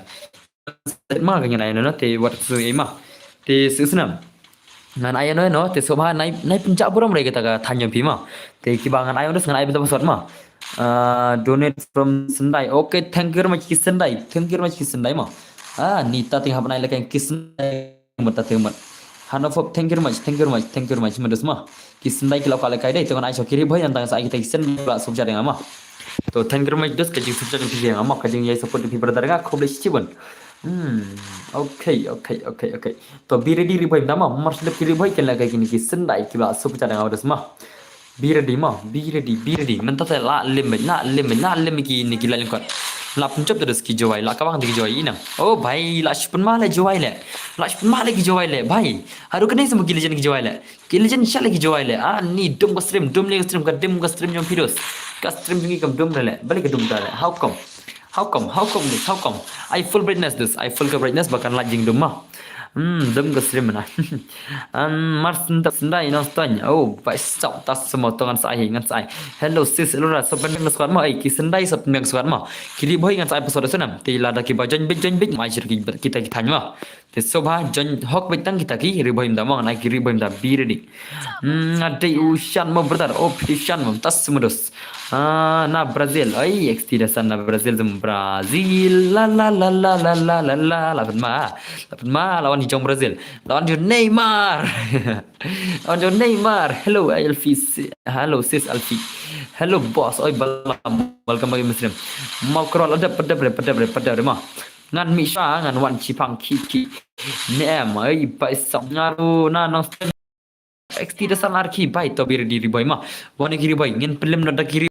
Ma ka ngan ai no, te wat su ai ma. Te su snam. Ngan ai no no, te so ba nai, nai pynjah burom re kita ka than jong phi ma. Te ki ba ngan ai no, ngan ai bita pasot ma. Ah, donate from Sendai. Okay, thank you very much ki Sendai. Thank you very much ki Sendai ma. Ah, ni ta ting hap nai la kan ki Sendai. Mut ta ting mut. Hano fop, thank you very much, thank you very much, thank you very much. Mut dos ma. Ki Sendai ki la ka le kai dei, te ngan ai so ki ri bhoi ngan tang sa ai kita ki Sendai ba sub jat nga ma. To thank you very much dos ka jing sub jat phi nga ma, ka jing yai support phi brother nga, khublei shibun. Hmm, okay, okay, okay, okay. To be ready ri bhoi dama, mar slip ki ri bhoi ken la kai kini ki Sendai ki ba sub jat nga dos ma. Be ready ma, be ready, be ready. Mynta te la lim, la lim, la lim ki ni ki la lim kot. La pynjop te dos ki jowai, la kabang te ki jowai inang. Oh bhai, la shipun ma le jowai le. La shipun ma le ki jowai le, bhai. Haru kene sama ki legend ki jowai le. Ki legend sha le ki jowai le. Ah, ni dum ka stream, dum le ka stream, ka dim ka stream jong phi dos. Ka stream jong ngi kam dum le. Balik ka dum da le. How come? How come? How come this? How come? I full brightness this. I full ka brightness ba kan la jingdum ma. Hmm, dum ka stream na. An mar senda senda ino stan. Oh, bai sap tas semua to ngan sai, ngan sai. Hello sis, hello ra, sop pynbiang squad ma. Ai, ki Sendai sop pynbiang squad ma. Ki ri bhoi ngan sai pasal sana. Te lada ki ba join bit, join bit, mai shir ki kita ki than ma. Te sobha join hok bit tang kita ki ri bhoi mda ma, ngan ai ki ri bhoi mda, be ready. Hmm, nga dei u Shan mo brother. Oh, phi Shan mo, tas semua dos. Ah, na Brazil. Ai, X T da san na Brazil, zem Brazil. La la la la la la la la. La pynma. La pynma, lawan jong Brazil. Lawan jong Neymar. Lawan jong Neymar. Hello, Alfie. Si- Hello, sis Alfie. Hello, boss. Oi, balam. Welcome back, Muslim. Mau kerol ada pedap re, pedap re, pedap re ma. Ngan mi sha, ngan wan chipang ki ki. Ne em, ai, bai sap ngaru na nang X T da san ar ki bai to be ready ri bhoi ma. Wan ki ri bhoi, ngin pynlem na da ki ri.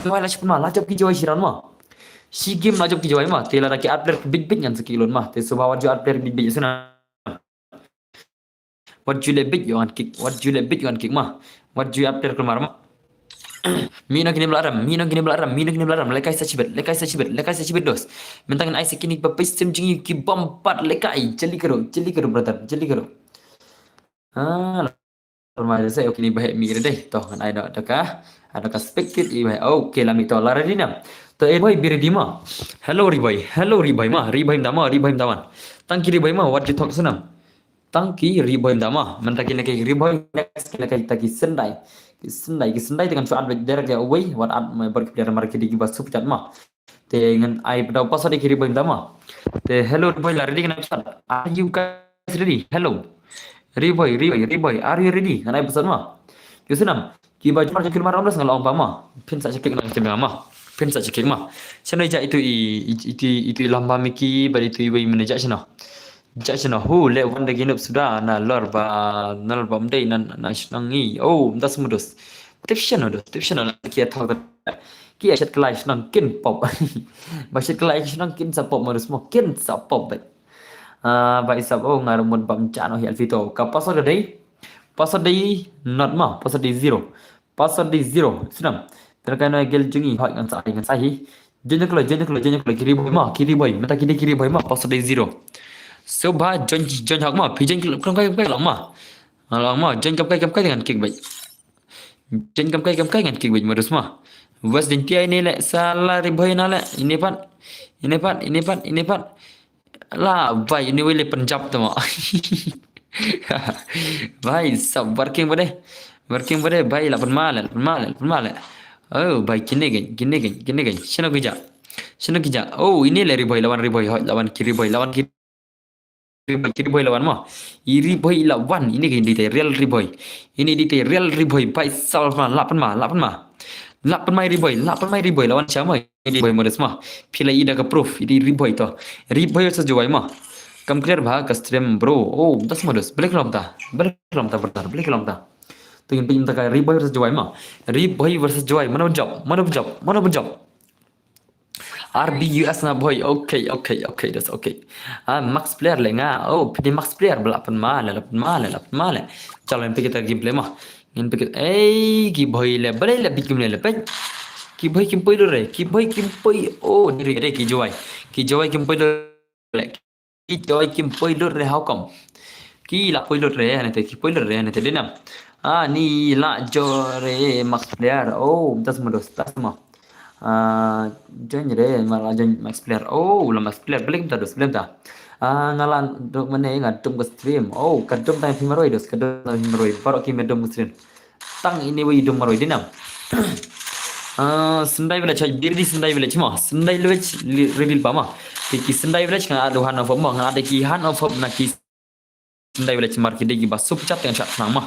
Wai la shipun ma, la jop ki jowai shiran ma. Shi game la jop ki jowai ma. Te la da ki ar player bit bit ngan sa kick lon ma. Te sobha wat ju ar player bit bit sana. Wat ju le bit yo ngan kick. Wat ju le bit yo ngan kick ma. Wat ju ar player kulmar ma. Mi no kini bla ram, mi no kini bla ram, mi no kini bla ram. Lekai sa chibet, lekai sa chibet, lekai sa chibet dos. Mynta ngan ai sa kini ba pes tem jingi ki bom pat lekai. Jali karo, jali karo brother, jali karo. Ah, la pynma sa, okay, ni bahek mi dei. To ngan ai da ka, ada ka spectate i bahek. Okay, la mi to la ready na. To e bhoi be ready ma. Hello ri bhoi, hello ri bhoi ma, ri bhoi mda ma, ri bhoi mda wan. Tang ki ri bhoi ma, wat ju thok sana. Tang ki ri bhoi mda ma. Mynta ki ne ki ri bhoi, next ki ne ki ta ki Sendai. Ki Sendai, ki Sendai te ngan shu at beit direct ya away, wat at ma bar ki player mar ki dei ki ba sub jat ma. Te ngan ai pyndaw pasal de ki ri bhoi mda ma. Te hello ri bhoi, la ready kana pasal. Are you guys ready? Hello. Ri bhoi, ri bhoi, ri bhoi, are you ready? Ngan ai pasal ma. Yu sinam. Ki ba jumar jong ki lumar ram das ngan long pa ma. Phin sa chekik nang chemeng ma. Phin sa chekik ma. Chano ja itu i, i- itu itu i lamba miki, ba itu i wei mene ja chano. Ja chano. Hu le wan de ginup suda na lor ba, na lor ba mdei na na shnang ngi. Oh, mda semudus. Tip chano dos, tip chano na ki athok. Ki achet kelai shnang kin pop. Ba chet kelai shnang kin sa pop modus mo, kin sa pop bet. Ah, ba isap oh ngarumut bam chano hi Alfito. Ka pasal dei. Pasal dei not ma, pasal dei zero. Pasal dei zero. Sinam. Terkai no gel jungi hoi ngan sa ngan sa hi. Join kelo, join kelo, join kelo, kiri boy ma, kiri boy. Mata kiri kiri boy ma, pasal dei zero. So ba join join hak ma, pi join kelo, kelo kai kai lang ma. Lang ma, join kap kai kap kai dengan kick back. Join kap kai kap kai dengan kick back modus ma. West din tia ini le, salah ri boy na le, ini pan. Ini pan, ini pan, ini pan. La bai, ini wei le Punjab tu mo. Bai, sab working bade. Working bade, bai, la pynmale, la pynmale, la pynmale. Oh, bai, kine gen, kine gen, kine gen. Shano kija. Shano kija. Oh, ini le Ri Bhoi, la wan Ri Bhoi, hoi, la wan ki Ri Bhoi, la wan ki Ri Bhoi, ki Ri Bhoi la wan mo. I Ri Bhoi la wan, ini gen di te real Ri Bhoi. Ini di te real Ri Bhoi, bai, sab ma, la pynma, la pynma. La pynma Ri Bhoi, la pynma Ri Bhoi, la wan shama. Ri Bhoi mo des mo. Phi la ida ka proof, ini Ri Bhoi to. Ri Bhoi versus Jowai mo. Kam clear ba ka stream bro. Oh, das mo des. Balik lam ta. Balik lam ta brother. Balik lam ta. Tu ngin pynta ka Ri Bhoi versus Jowai mo. Ri Bhoi versus Jowai. Mano job. Mano job. Mano job. R B U S na Bhoi. Okay, okay, okay. That's okay. Ah, Max Player le nga. Oh, pidi Max Player. Bala pynmale, la pynmale, la pynmale. Chalo, ngin peit kita gameplay mo. Ngin peit. Ei, ki Bhoi le. Bale le bit kim le le peit. Ki Bhoi kim poi le re. Ki Bhoi kim poi. Oh, diri re ki Jowai. Ki Jowai kim poi le re. Ki Jowai kim poi le re, how come? Ki la poi le re, ane te ki poi le re, ane te dinam. Ah, ni la jo re Max Player. Oh, tas mo dos, tas mo. Ah, join re, ma la join Max Player. Oh, la Max Player. Balik ta dos, balik ta. Ah, nga la duk mane, nga dum ka stream. Oh, ka dum ta phi maroi dos, ka dum ta phi maroi. Baroh ki me dum ka stream. Tang ini wei dum maroi dinam. Ah, Sendai Village, haj diri di Sendai Village mo. Sendai Village li-, reveal pa mo. Ki, ki Sendai Village nga adu han of mo, nga adu ki han of na ki Sendai Village mar ki dei ki ba super chat ngan shot nang mo.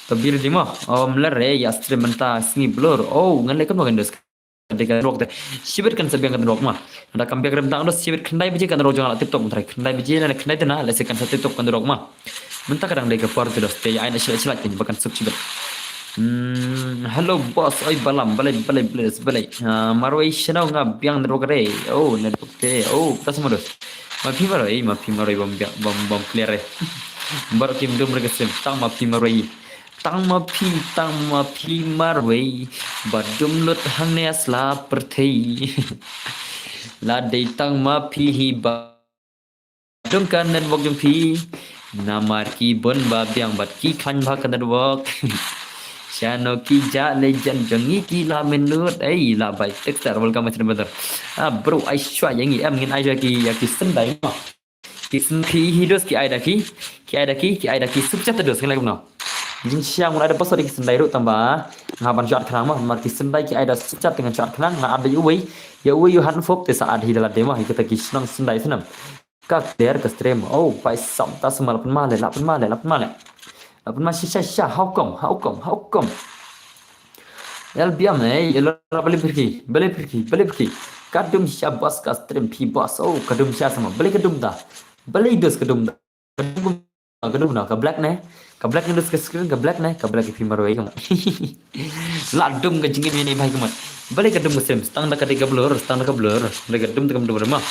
To bir di mo. Om lere ya stream mynta sngi blur. Oh, ngan le kan mo kan dos. Dei ka network te. Shibit kan sa biang ka network mo. Nda kam biang rem dang dos shibit khyndai baje ka network jong nga la tip top mynta. Khyndai baje na khyndai te na, lehse kan sa tip top ka network mo. Mynta ka dang dei ka por te dos te ai na shilak shilak te ba kan suk shibit. Hmm, hello boss, oi balam, balai, balai, balai, balai. Ah, marwei shano nga biang network re. Oh, network te. Oh, tas mo dos. Ma phi marwei, ma phi marwei bam biang, bam, bam clear re. Baroh kim dum re ka stream, tang ma phi marwei. Tang ma phi, tang ma phi marwei. Ba dum lut hangne sla pyrthei. La dei tang ma phi hi ba dum ka network jong phi. Namar ki bun ba biang bad ki khlaiñ ba ka network. Shano ki ja legend jong ngi ki la minot. Ei, la bai Texter, welcome my brother. Ah, bro, ai shwa ya ngi em ngin ai shwa ki, ya ki Sendai mo. Ki Sendai hi dos ki ai da ki, ki ai da ki, ki ai da ki super chat dos ngi la kumno. Jing shia ngun ai da password ki Sendai ruh tang ba nga ban shot khnang mo, mar ki Sendai ki ai da super chat ngan shot khnang, nga ai da uwei, ya uwei u han fop te sa ai hi da la dei mo, hi kita ki shnong Sendai snam. Ka clear ka stream. Oh, bai sap ta sma la pynmale, la pynmale, la pynmale. La pynma sha, sha, sha, how come, how come, how come? L B M, eh, elo la bale pirki, bale pirki, bale pirki. Ka dum sha boss ka stream phi boss. Oh, ka dum sha sma. Bale ka dum da. Bale dos ka dum da. Ka dum na, ka dum na, ka black ne. Ka black ne dos ka screen, ka black ne, ka black phi marwei ka mo. La dum ka jingim ïa ni bhai ka mo. Bale ka dum ka stream, stang da ka dei ka blur, stang da ka blur. Bale ka dum da ka dum ma.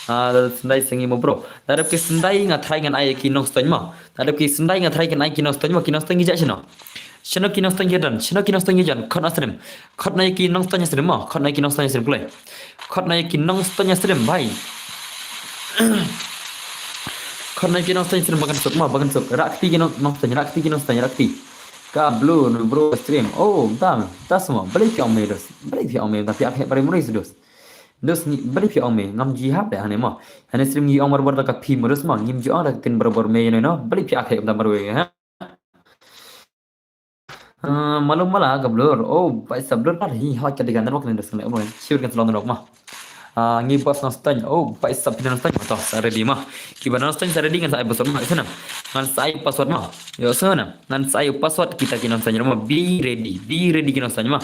Ah, Sendai sngi mo bro. Da dep ki Sendai nga try ngan ai ki Nongstoiñ mo. Da dep ki Sendai nga try ngan ai ki Nongstoiñ mo, ki Nongstoiñ ki ja shano. Shano ki Nongstoiñ ki don, shano ki Nongstoiñ ki don, khot na stream. Khot na ki Nongstoiñ stream mo, khot na ki Nongstoiñ stream kulai. Khot na ki Nongstoiñ stream bhai. Khot na ki Nongstoiñ stream ba kan suk mo, ba kan suk. Rakti ki Nong-, Nongstoiñ, rakti ki Nongstoiñ, rakti. Ka blue no bro stream. Oh, dam, das mo, balik ki ong me dos. Balik ki ong me, tapi ak he bari muris dos. Dos ngi balik ki ong me, ngam ji hap de hane mo. Hane stream ngi ong mar bor da ka phi muris mo, ngim ji ong da tin bor bor me no, balik ki ak he da mar we ha. Ah, malu mala ka blur. Oh, bai sa blur pat hi, hot ka dei ka network ne dos ne mo. Sure kan sa long network mo. Ah, ngi boss Nongstoiñ. Oh, bai sa phi Nongstoiñ mo. To, sa ready mo. Ki ba Nongstoiñ sa ready ngan sa ai password mo. Isana. Ngan sa ai password mo. Yo, sana. Ngan sa ai password kita ki Nongstoiñ mo. Be ready. Be ready ki Nongstoiñ mo.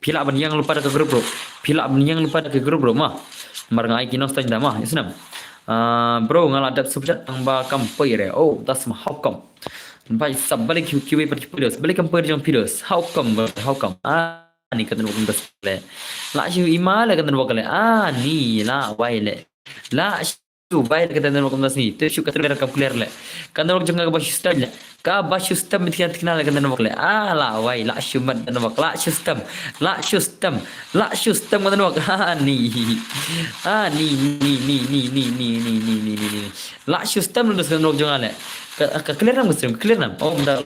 Phi lah ban ïeng lypa da ka group bro. Phi lah ban ïeng lypa da ka group bro mo. Mar nga ai ki Nongstoiñ da mo. Isana. Ah, bro nga la dep super chat tang ba kam poi re. Oh, das mo, how come? Bai sap balik ki, ki wei pat ki poi dos. Balik kam poi jong phi dos. How come? How come? Ah, ni ka network dos le. La shu ima le ka network le. Ah, ni la wai le. La shu wai le ka network dos ni. Te shu ka network kam clear le. Ka network jong ka ba shu stem le. Ka ba shu stem mit kan tikna le ka network le. Ah, la wai, la shu mat network. La shu stem. La shu stem. La shu stem ka network. Ah, ni. Ah, ni, ni, ni. La shu stem le dos ka network jong ka le. Ka, ka clear nam ka stream, clear nam. Oh, mynta,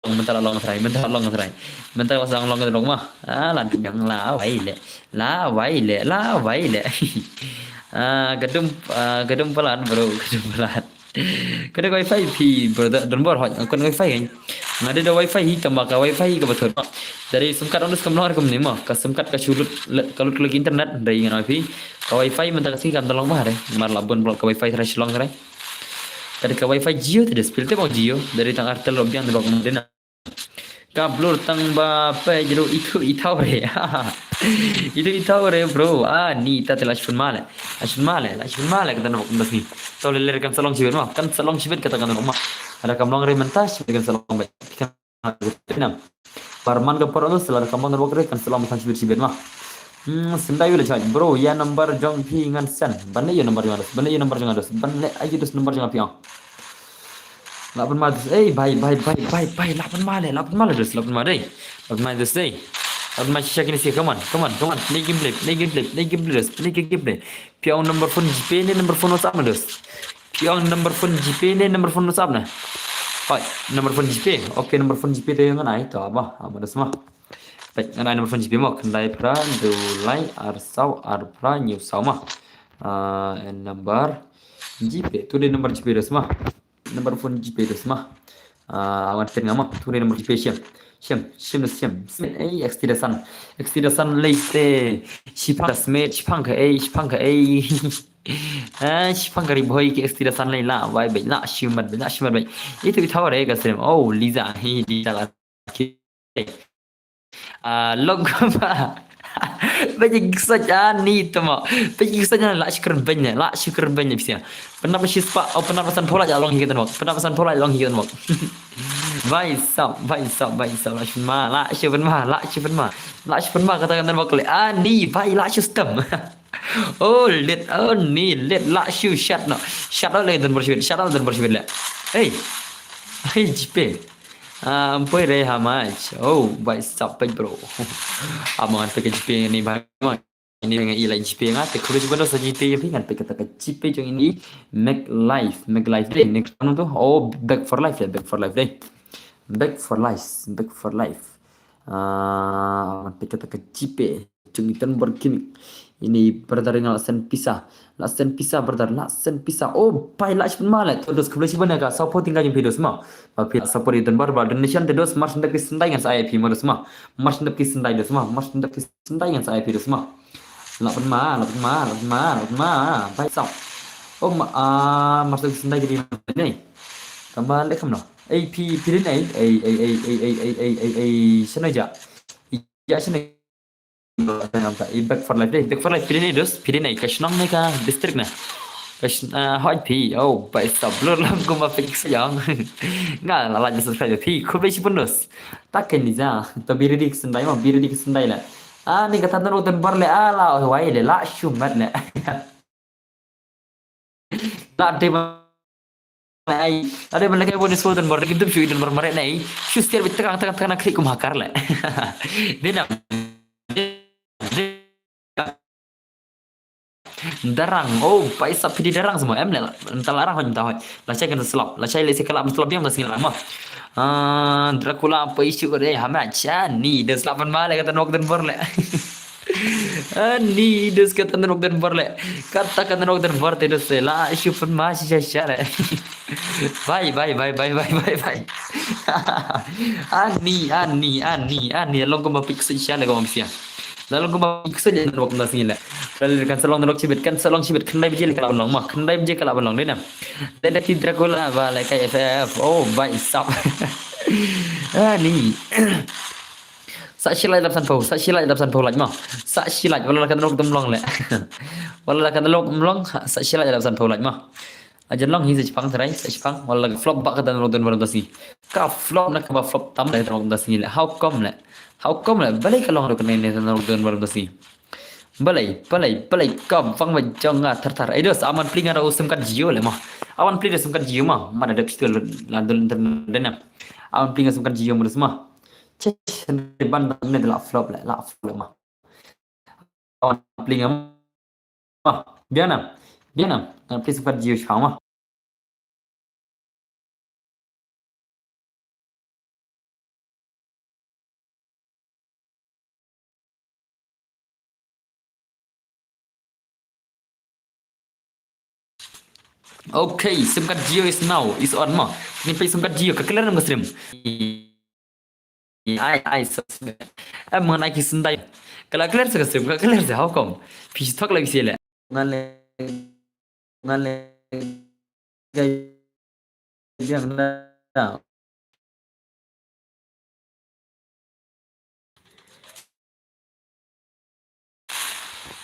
mynta la long try, mynta la long try. Mynta la long, long try ma. Ah, la dum ïa nga la wai le. La wai le, la wai le. Ah, ka dum, ah, ka dum palat, bro, ka dum palat. Ka dei ka wifi phi, bro, da, don bor hoj, ka wifi kan. Nga dei da wifi hi, tang ba ka wifi hi kaba thot. Dari sim card on kam long re kumne mo, ka sim card ka shu lut, le, ka lut ka internet, dari ngan wifi. Ka wifi mynta ka sngi kam da long bha re, mar la bun bro ka wifi trai Shillong trai. Ka dei ka wifi Jio te des pil te bang Jio, dari tang Airtel lo biang de bang de na. Ka blur tang ba page ruh itu itau re. Itu itau re, bro. Ah, ni ta te la shun male. La shun male, la shun male kata na bok ni. Tau le le kan salong shibit ma. Kan salong shibit kata kan ma. Ada kam long re mentas kan salong ba. Kan nam. Barman ka por alus la kam long na bok re kan salong kan shibit shibit ma. Hmm, sendai wala chai. Bro, ya number jong phi ngan sen. Ban le ya number jong alus. Ban le ya number jong alus. Ban le ayu dus number jong phi ang. Lah pynma dus, eh, bai, bai, bai, bai, bai, lah pynma le, lah pynma le dus, lah pynma dei. Lah pynma dus dei. Lah pynma shisha kine si, come on, come on, come on. Nei game play, nei game play, nei game play dus, nei game play. Phi ong number phone GPay ne number phone WhatsApp na dus. Phi ong number phone GPay ne number phone WhatsApp na. Hoi, number phone GPay. Okay, number phone GPay te ong ngan ai, to ba, aba dus ma. Peit, ngan ai number phone GPay mo, khyndai phra, dui lai, ar saw, ar phra, hynñiew saw ma. Ah, and number GPay, tu dei number GPay dus ma. Number phone GPay dus ma. Ah, wan ten nga ma. Tu dei number GPay shem. Shem, shem da shem. Smet ei, X T da san. X T da san lei te. Shipang ka smet, shipang ka ei, shipang ka ei. Ah, shipang ka ri bhoi ki X T da san lei la. Bai bai la, shimat bai la, shimat bai. Itu ithaw re ka sem. Oh, Liza, hi Liza la. Ah, long ba. Ba ji ksaj ani tama. Ba ji ksaj ani la shukran banya, la shukran banya pisa. Pynap shi spah, oh, pynap san phola ja long hi kata nok. Pynap san phola long hi kata nok. Bai sap, bai sap, bai sap, la shun ma, la shun ma, la shun ma. La shun ma kata kan nok le. Ani, bai la shun stem. Oh, lit, oh, ni, lit, la shun shat no. Shat le dan bershit, shat le dan bershit le. Hey. Hey, GPay. Ah, ampoi re, how much? Oh, bai sap peit, bro. Amang peit ka GPay ni bai ma. Ini nga ilai GPay nga te khublei shibun sa GPay phi ngan peit kata ka GPay jong ini. Make life, make life dei. Next one tu. Oh, back for life dei, back for life dei. Back for life, back for life. Ah, ngan peit kata ka GPay. Jong i Tan Bar Gaming. Ini brother nga la send pisa. La send pisa brother, la send pisa. Oh, bai la shibun ma le. To dos khublei shibun ka support tingka jong phi dos ma. Ba phi la support i Tan Bar ba donation te dos mar sendap ki sendai ngan sa ai phi ma dos ma. Mar sendap ki sendai dos ma. Mar sendap ki sendai ngan sa ai phi dos ma. La pynma, la pynma, la pynma, la pynma. Bai sap. Oh ma, ah, mar sendap ki sendai ki dei ne. Tamba le kham no. Ei phi phi dei ne. Ei ei ei ei ei ei ei ei ei. Shana ja. Ja shana. I Back for Life dei, Back for Life phi dei ne dos, phi dei ne ka shnong ne ka district ne. Ka shnong, ah, hoi phi, oh, bai sap blur lam kumba phi ka shnong. Nga la la subscribe phi, khublei shibun dos. Ta ken ni ja, to be ready ki sendai ma, be ready ki sendai le. Ah, ni kata don utan bar le, ah, la, oh, wai le, la, shumat le. La dei ban ai, la dei ban lehkai bun shu don bor, ki dup shu don bor mare nai. Shu stiar bit tang tang tang klik kum hakar le. Dei na. Darang, oh, bai sap phi dei darang semua em le. Entah la rang hoi, entah hoi. La chai kan slap, la chai le se kalap slap yang da sing lang ma. Ah, Dracula apa isu ko dei, hama cha ni, da slap ban ma le kata nok don bor le. Ani dos kata nrok dan bar le. Kata ka nrok dan bar te dos le. La shu pynma shisha shisha le. Bai bai bai bai bai bai bai. Ani ani ani ani long kumba pik shisha le kumba pisia. La long kumba pik shisha nrok nda sini le. La le kan salong nrok chibit, kan salong chibit, khyndai baje le ka la ban long ma, khyndai baje ka la ban long dei na. Dei da ki Dracula ba le kai F F. Oh bai sap. Ani. Sa shi like dap san phew, sa shi like dap san phew like mo. Sa shi like, wala la ka nrok dum long le. Wala la ka nrok dum long, sa shi like dap san phew like mo. Ajan long hi sa chipang trai, sa chipang, wala la ka flop ba ka nrok dum baram dasi. Ka flop na ka ba flop tam le nrok dasi le. How come le? How come le? Balei ka long dok ne ne nrok dum baram dasi. Balei, balei, balei ka bang ba jong nga thar thar. Ai dos, aman pling ara usum kat Jio le mo. Aman pling usum kat Jio mo. Mana dek situ la dul internet dena. Aman pling usum kat Jio mo dos mo. Che, sendiri ban da ne de la flop le, la flop le ma. Awan pling ma. Biana, biana. Please fat jiu shang ma. Okay, sim card Jio is now, is on mo. Ngin peit sim card Jio, ka clear ne em ka stream? Ai, ai, sa, sa. Em, ngan ai ki sendai. Ka la clear sa ka stream, ka clear sa, how come? Phi thok la phi sha leh. Ngan leh, ngan leh, ka biang na.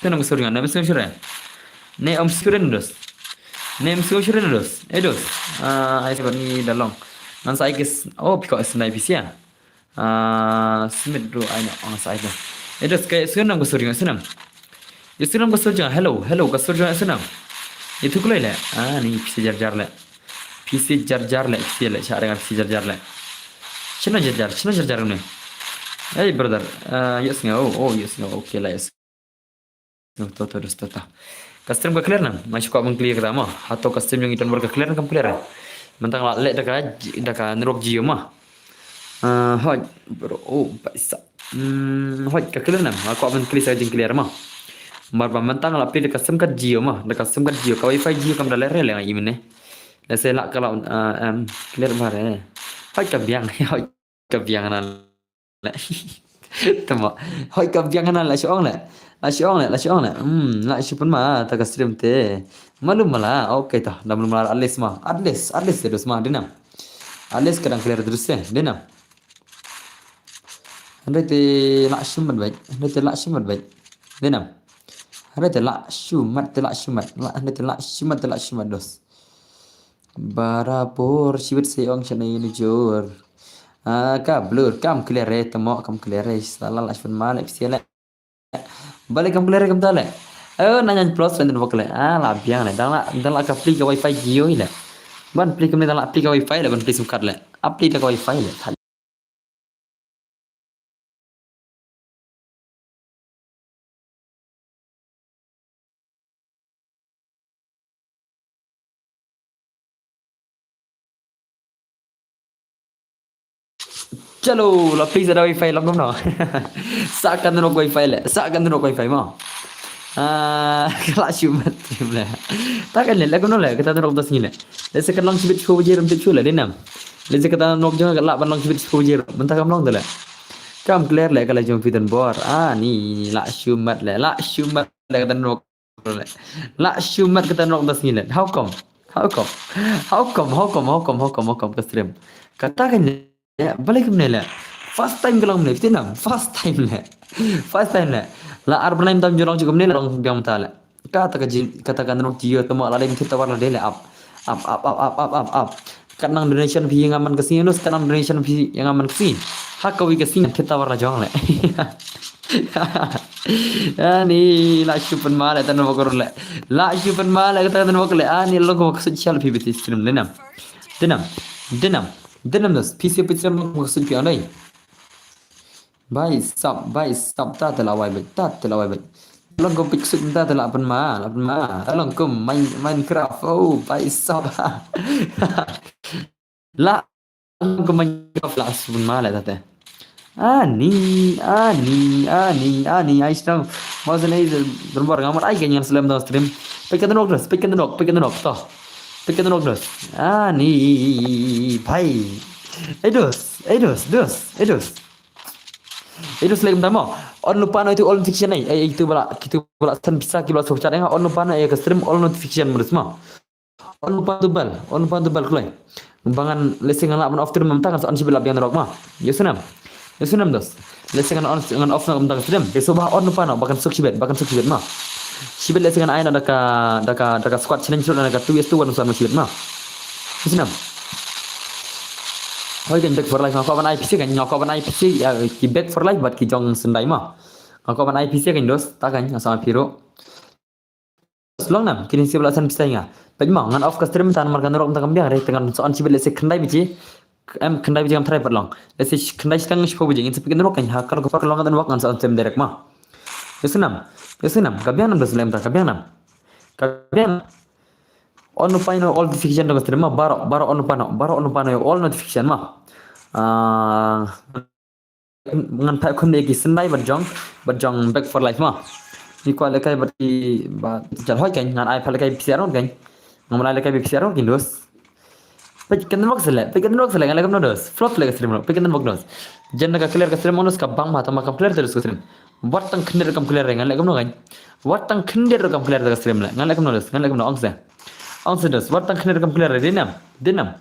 Te nang sur ngan, nang sur ngan. Ne om sur ngan dos. Ne om sur ngan dos. Eh dos. Ah, ai sabar ni da long. Ngan sa ai kis. Oh, piko sendai phi sha. Ah, Smith bro, ai no, ngan sa ai kis. Eh dos, ka sur ngan, ka sur ngan, sur ngan. Ïa sur ngan, ka sur ngan. Hello, hello, ka sur ngan, sur ngan. Ïa tu kulai leh. Ah, ni phi sha jar jar leh. Phi sha jar jar leh, phi sha leh, sha ring phi sha jar jar leh. Shano jar jar, shano jar jar ne. Hey brother, ah, ïohsngew, oh, oh, ïohsngew, okay la, ïohsngew. To, to, to, to, to. Ka stream ka clear ne em? Nga shu kwah ban clear kata mo. Hato ka stream jong ngi don bor ka clear ne em, kam clear? Mynta nga la leh da ka, da ka network Jio mo. Ah, hoi, bro, oh, paisa. Hmm, hoi, ka clear ne em? Nga kwah ban clear sa jingclear mo. Namar ba mynta nga la plie da ka sim card Jio mo, da ka sim card Jio, ka wifi Jio kam da leh re leh nga i mynne. Lehse lah ka la, ah, em, clear bha re. Hoi ka biang, hoi ka biang na leh. Tama. Hoi ka biang na leh, la shu ong leh. La shu ong leh, la shu ong leh. Hmm, la shu pynmad ïa ka stream te. Malu mala. Okay to, da malu mala at least ma. At least, at least te dos ma, dei ne em? At least ka dang clear te dos te, dei ne em? Hynrei te la shu mad beit, hynrei te la shu mad beit. Dei ne em? Hynrei te la shu mad, te la shu mad. La, hynrei te la shu mad, te la shu mad dos. Barabor shibit se ong shane nujor. Ah, ka blur, kam clear re, tamo kam clear re. Sala la shu pynmad leh phi sha leh. Balei kam clear re kumta leh? Oh, nine nine plus wan den bok leh. Ah, la biang leh. Dang la, dang la ka plie ka wifi Jio leh. Ban plie kumne dang la plie ka wifi leh, ban plie sim card leh. Ah, plie da ka wifi leh. Chalo, la plie sa da wifi long kumno. Sa ka network wifi leh, sa ka network wifi mo. Ah, ka la shu mad leh. Ta kan leh, leh kumno leh, kata network da sngi leh. Lehse kan long shibit shiphew baje ruh ym tip shuh leh, dei ne em? Lehse kata network jong nga ka lah ban long shibit shiphew baje ruh. Mynta kam long te leh. Kam clear leh ka la jong phi don bor. Ah, ni, la shu mad leh, la shu mad leh kata network. La shu mad kata network da sngi leh. How come? How come? How come? How come? How come? How come? How come? Ka stream. Kata kan leh, balei kumne leh? First time ka long kumne, phi tip ne em? First time leh. First time leh. La ar bnai mynta ym ju long shuh kumne, la long biang mynta leh. Kata ka jing, kata ka network Jio tamo la dei mynta tower la dei leh, up. Up, up, up. Kat nang donation phi ïa nga man ka sngi, nus kat nang donation phi ïa nga man ka sngi. Ha kawei ka sngi kata tower la jong leh. Ani la shu pynmad leh kata network leh. La shu pynmad leh kata network leh. Ani long ka ksuid shal phi bit stream, dei ne em? Dei ne em? Dei ne em? Dei ne em dos? Phi shu phi stream long ka ksuid phi ong dei. Bai sap, bai sap, ta te la wai beit, ta te la wai beit. Long kum pik suk ta te la pynmad, la pynmad. Long kum main, Minecraft, oh, bai sap. La, long kum Minecraft la sap pynmad leh ta te. Ani, ani, ani, ani, ai sdang. Mau sene, don bor nga mat ai ka ngan slem daw stream. Pik ka tenok dos, pik ka tenok, pik ka tenok, to. Pik ka tenok dos. Ani, bai. Ei dos, ei dos, dos, ei dos. Itu select mynta mo. On lypa noh itu all notification ai. Ai itu ba la, kitu ba la send pisa, ki ba la super chat ai nga. On lypa noh ïa ka stream all notification mo dos mo. On lypa tu bell, on lypa tu bell kloi. Ba ngan lehse ngan lah ban off stream mynta ngan sa on shibit la biang rok mo. Ïohsnam. Ïohsnam dos. Lehse ngan on, ngan off noh mynta ka stream. Te shu ba on lypa noh ba kan suk shibit, ba kan suk shibit mo. Shibit lehse ngan ai noh da ka, da ka, da ka squad challenge ruh da ka two versus two ngan sa on shibit mo. Ïohsnam. Hoi, kan Back four Life, nga kwah ban ai pisa kan, nga kwah ban ai pisa, ïa, ki Back four Life bad ki jong Sendai mo. Nga kwah ban ai pisa kan dos, ta kan, nga sa phi ruh. Long nam, kine shu ba la send pisa ïa nga. Peit mo, ngan off ka stream mynta namar ka network mynta kam biang re, te ngan sa on shibit lehse khyndai baje. Em, khyndai baje kam tharai pat long. Lehse khyndai shiteng shiphew baje, ngin sa peit ka network kan, ha ka network ka long ka network ngan sa on stream direct mo. Ïohsnam. Ïohsnam, ka biang nam dos lem ta, ka biang nam. Ka biang. On lypa noh all notification da ka stream mo, baroh, baroh on lypa noh, baroh on lypa noh all notification mo. Ah, ngan phah khun ïa ki Sendai bad jong, bad jong Back four Life mo. Ngi kwah lehkai bad ki, bad jal hoi kan, ngan ai phah lehkai pisa ruh kan. Nga mala lehkai bad phi arngut ki dos. Peit ka network sele, peit ka network sele, nga leh kumno dos. Flop leh ka stream, peit ka network dos. Jan ka clear ka stream, onus ka bang ma tang ma kam clear te dos ka stream. Wat tang khyndiat kam clear, nga leh kumno kan. Wat tang khyndiat kam clear te ka stream leh, nga leh kumno dos, nga leh kumno, ong se. Ong se dos, wat tang khyndiat kam clear, dei nam, dei nam.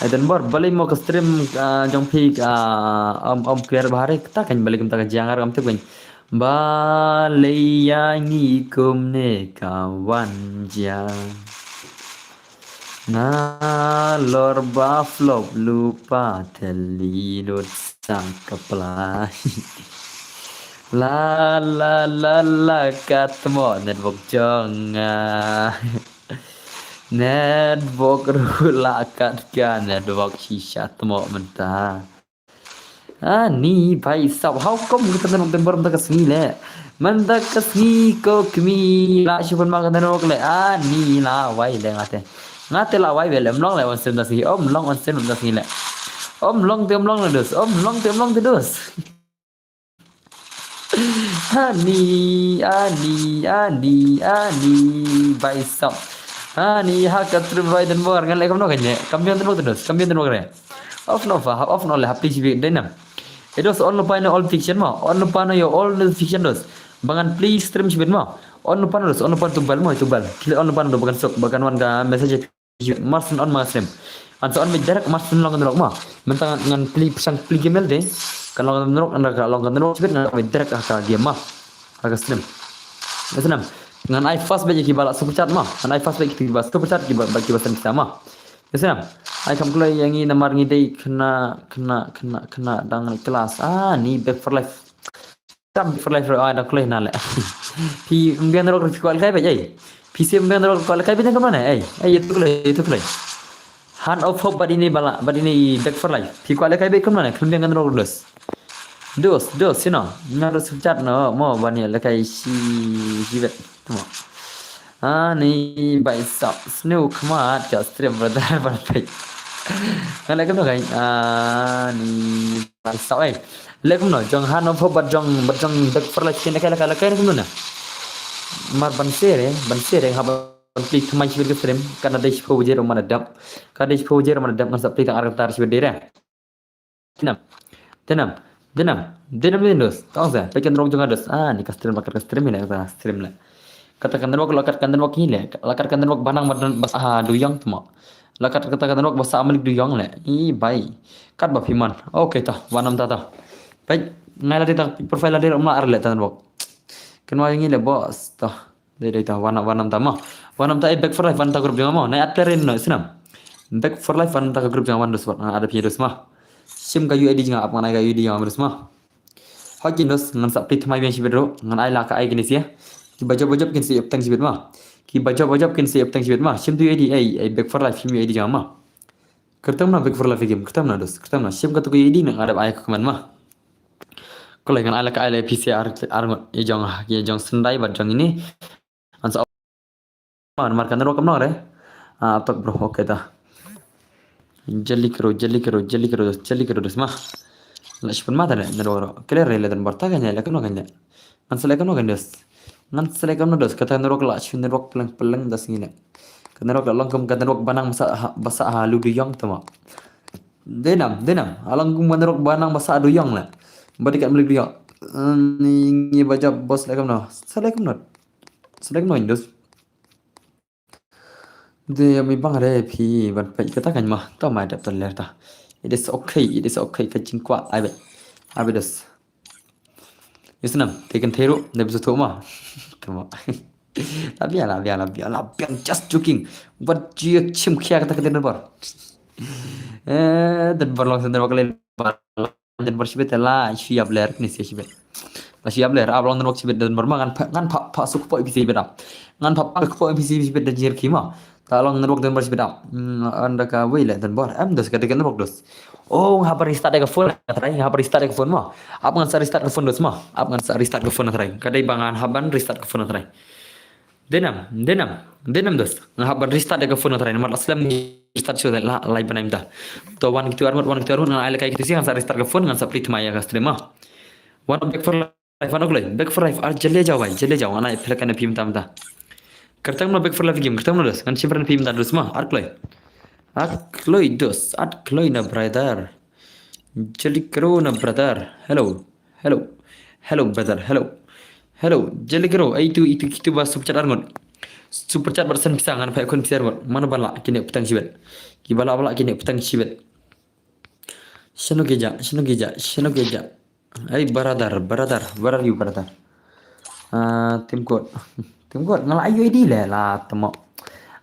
Ai, Don Bor, balei mo ka stream, ah, jong phi, ah, ym, ym clear bha re, kata kan balei kumta ka jia nga ruh ngam tip kan. Balei ïa ngi kumne ka wan jia. Nalor ba flop lypa thylli lut sa ka pla. La la la la, ka tmoh network jong nga. Network ruh la kat ka network shisha tmoh mynta. Ani, bhai sab, how come ka network Don Bor mynta ka sngi leh? Mynta ka sngi ko kmie, la shu pynma ka network leh. Ani, la wai leh nga te. Nga te la wai beit leh, ym long leh on stream mynta ka sngi. Ym long on stream mynta ka sngi leh. Ym long te ym long leh dos. Ym long te ym long te dos. Ani, ani, ani, ani, bhai sab. Ani, ha ka stream bhai Don Bor, nga leh kumno kan leh. Kam biang network te dos, kam biang network re. Off noh fa, off noh leh, hap plie shibit, dei nam. Eh dos, on lypa noh all notification mo, on lypa noh ïa all notification dos. Ba ngan plie stream shibit mo. On lypa noh dos, on lypa tu bell mo, tu bell. Klik on lypa noh dos, ba kan suk, ba kan wan ka message shibit. Mar shu on ma stream. Ngan sa on beit direct mar shu long ka network mo. Mynta ngan plie, pyrshang plie game leh te. Kan long ka network, ngan long ka network shibit, ngan on beit direct ha ka game mo. Ha ka stream. Ïa snam. Ngan ai fast beit ïa kiba la super chat mo. Ngan ai fast beit ïa kiba super chat, kiba, kiba send pisa mo. Ïa snam. Ai kam kloi ïa ngi namar ngi dei khynnah, khynnah, khynnah, khynnah dang leit klas. Ani, Back for Life. Tam Back for Life ruh, ai dang kloi na leh. Phi ym biang network, phi kwah lehkai beit ei. Phi shu ym biang network, kwah lehkai beit kumno ne ei. Ei, ïa tu kloi, ïa tu kloi. Hand of Hope bad ine ba la, bad ine i Back for Life. Phi kwah lehkai beit kumno ne, khlem biang network dos. Dos, dos, sino. Nga dos super chat noh mo ban ïa lehkai shi, shibit. Tmoh. Ani, bhai sab, sniew khmat ka stream brother, ban peit. Nga leh kumno kan. Ani, bhai sab ei. Leh kumno jong Hand of Hope bad jong, bad jong Back for Life kin lehkai, lehkai, lehkai kumno ne. Mar ban share, ban share haba ban plie thymmai shibit ka stream, ka dei shiphew baje ruh man la dep. Ka dei shiphew baje ruh man la dep, ngan sa plie tang ar kynta shibit, dei re. Dei nam. Dei nam. Dei nam, dei nam, dei nam dos. Tang sa, peit ka network jong nga dos. Ani, ka stream, la kat ka stream hi leh, ka stream leh. Kata ka network, la kat ka network hi leh. La kat ka network ba nang ba, ba sah ha duyong tmoh. La kat kata ka network ba sah ha malik duyong leh. I bhai. Katba phi mon. Okay ta, wan namta ta. Peit, nga la dei ta, profile la dei, ym lah ar leh ta network. Kynmaw ïa ngi leh boss ta. Dei, dei ta, wan, wan namta mo. Wan namta, eh, Back for Life, wan namta group jong nga mo. Nai add player in noh, snam. Back for Life, wan namta ka group jong nga, wan dos, wan, ah, add phi dos mo. Shim ka U I D jong nga, ap ngan ai ka U I D jong nga dos mo. Hooid kin dos, ngan sa plie thymmai biang shibit ruh, ngan ai la ka ai kine sia. Kiba jop, ba jop kin sa ïoh bteng shibit mo. Kiba jop, ba jop kin sa ïoh bteng shibit mo. Shim tu U I D, ei, ei, Back for Life, shim U I D jong nga mo. Kyrteng na Back for Life game, kyrteng na dos, kyrteng na. Shim katu ka U I D ngan dep ai ka comment mo. Ko leh ngan ai la ka ai la P C R, ar ngut, ïa jong, ïa jong Sendai bad jong ine. Ngan sa, mar ka network kam nong re. Ah, tok bro, okay ta. Jali kro, jali kro, jali kro, jali kro dos ma. La shipun ma ta ne, network ro. Clear re le dan barta kan ya, la kano kan ya. Ngan select kano kan dos. Ngan select kano dos, kata network la shipun network peleng peleng dos ngi ne. Ka network la long kam ka network banang basa ha, basa ha lu du yong tama. Denam, denam. Along kum ka network banang basa du yong la. Badi kat melik du yong. Ni ngi baja bos select kano. Select kano. Select kano dos. De mi bang re phi ban peit kata kan ma. Ta ma dap ta ler ta. It is okay, it is okay ka jingkwah ai be. Ai be dos. Isnam, te kan theru, de bisu tu ma. Tama. La bia, la bia, la bia, la bia, just joking. What do you chim khia kata ka den bor. Eh, den bor long sen den bor kalen bor. Den bor shibet la, shi yap ler, ni sia shibet. La shi yap ler, ab long den bor shibet den bor ma ngan pha, ngan pha, pha suk po N P C shibet ab. Ngan pha, pha suk po N P C shibet den jir ki ma. Ta long network den bor shibet ab. Hmm, anda ka wei le den bor. Em dos ka de network dos. Oh, nga hap restart ka phone, trai, nga hap restart ka phone ma. Ab ngan sa restart ka phone dos ma. Ab ngan sa restart ka phone trai. Ka dei ba ngan hap ban restart ka phone trai. Denam, denam, denam dos. Nga hap ban restart ka phone trai. Namar la slem restart shu la, lai banaim ta. To wan kitu armut, wan kitu armut, ngan ai la kai kitu si ngan sa restart ka phone, ngan sa pli tmai ya ka stream ma. Wan back for life, wan okloi, back for life, ar jale jaw bai, jale jaw, ngan ai phlek kan phim tam ta. Kyrteng mano Back for Life game, kyrteng mano dos. Ngan shim pyrshah phi mynta dos ma. Ar kloi. Ar kloi dos, ar kloi na brother. Jylliekeroh na brother. Hello. Hello. Hello brother. Hello. Hello. Jylliekeroh. Ai tu, itu, kitu ba super chat ar ngut. Super chat bad send pisa ngan phai khun pisa ar ngut. Mano ba lah kine ptang shibet. Kiba lah ba lah kine ptang shibet. Shano ki ja, shano ki ja, shano ki ja. Hey brother, brother, where are you brother? Ah, Tim Kot. Tim Kot, nga la ai U I D le la temo.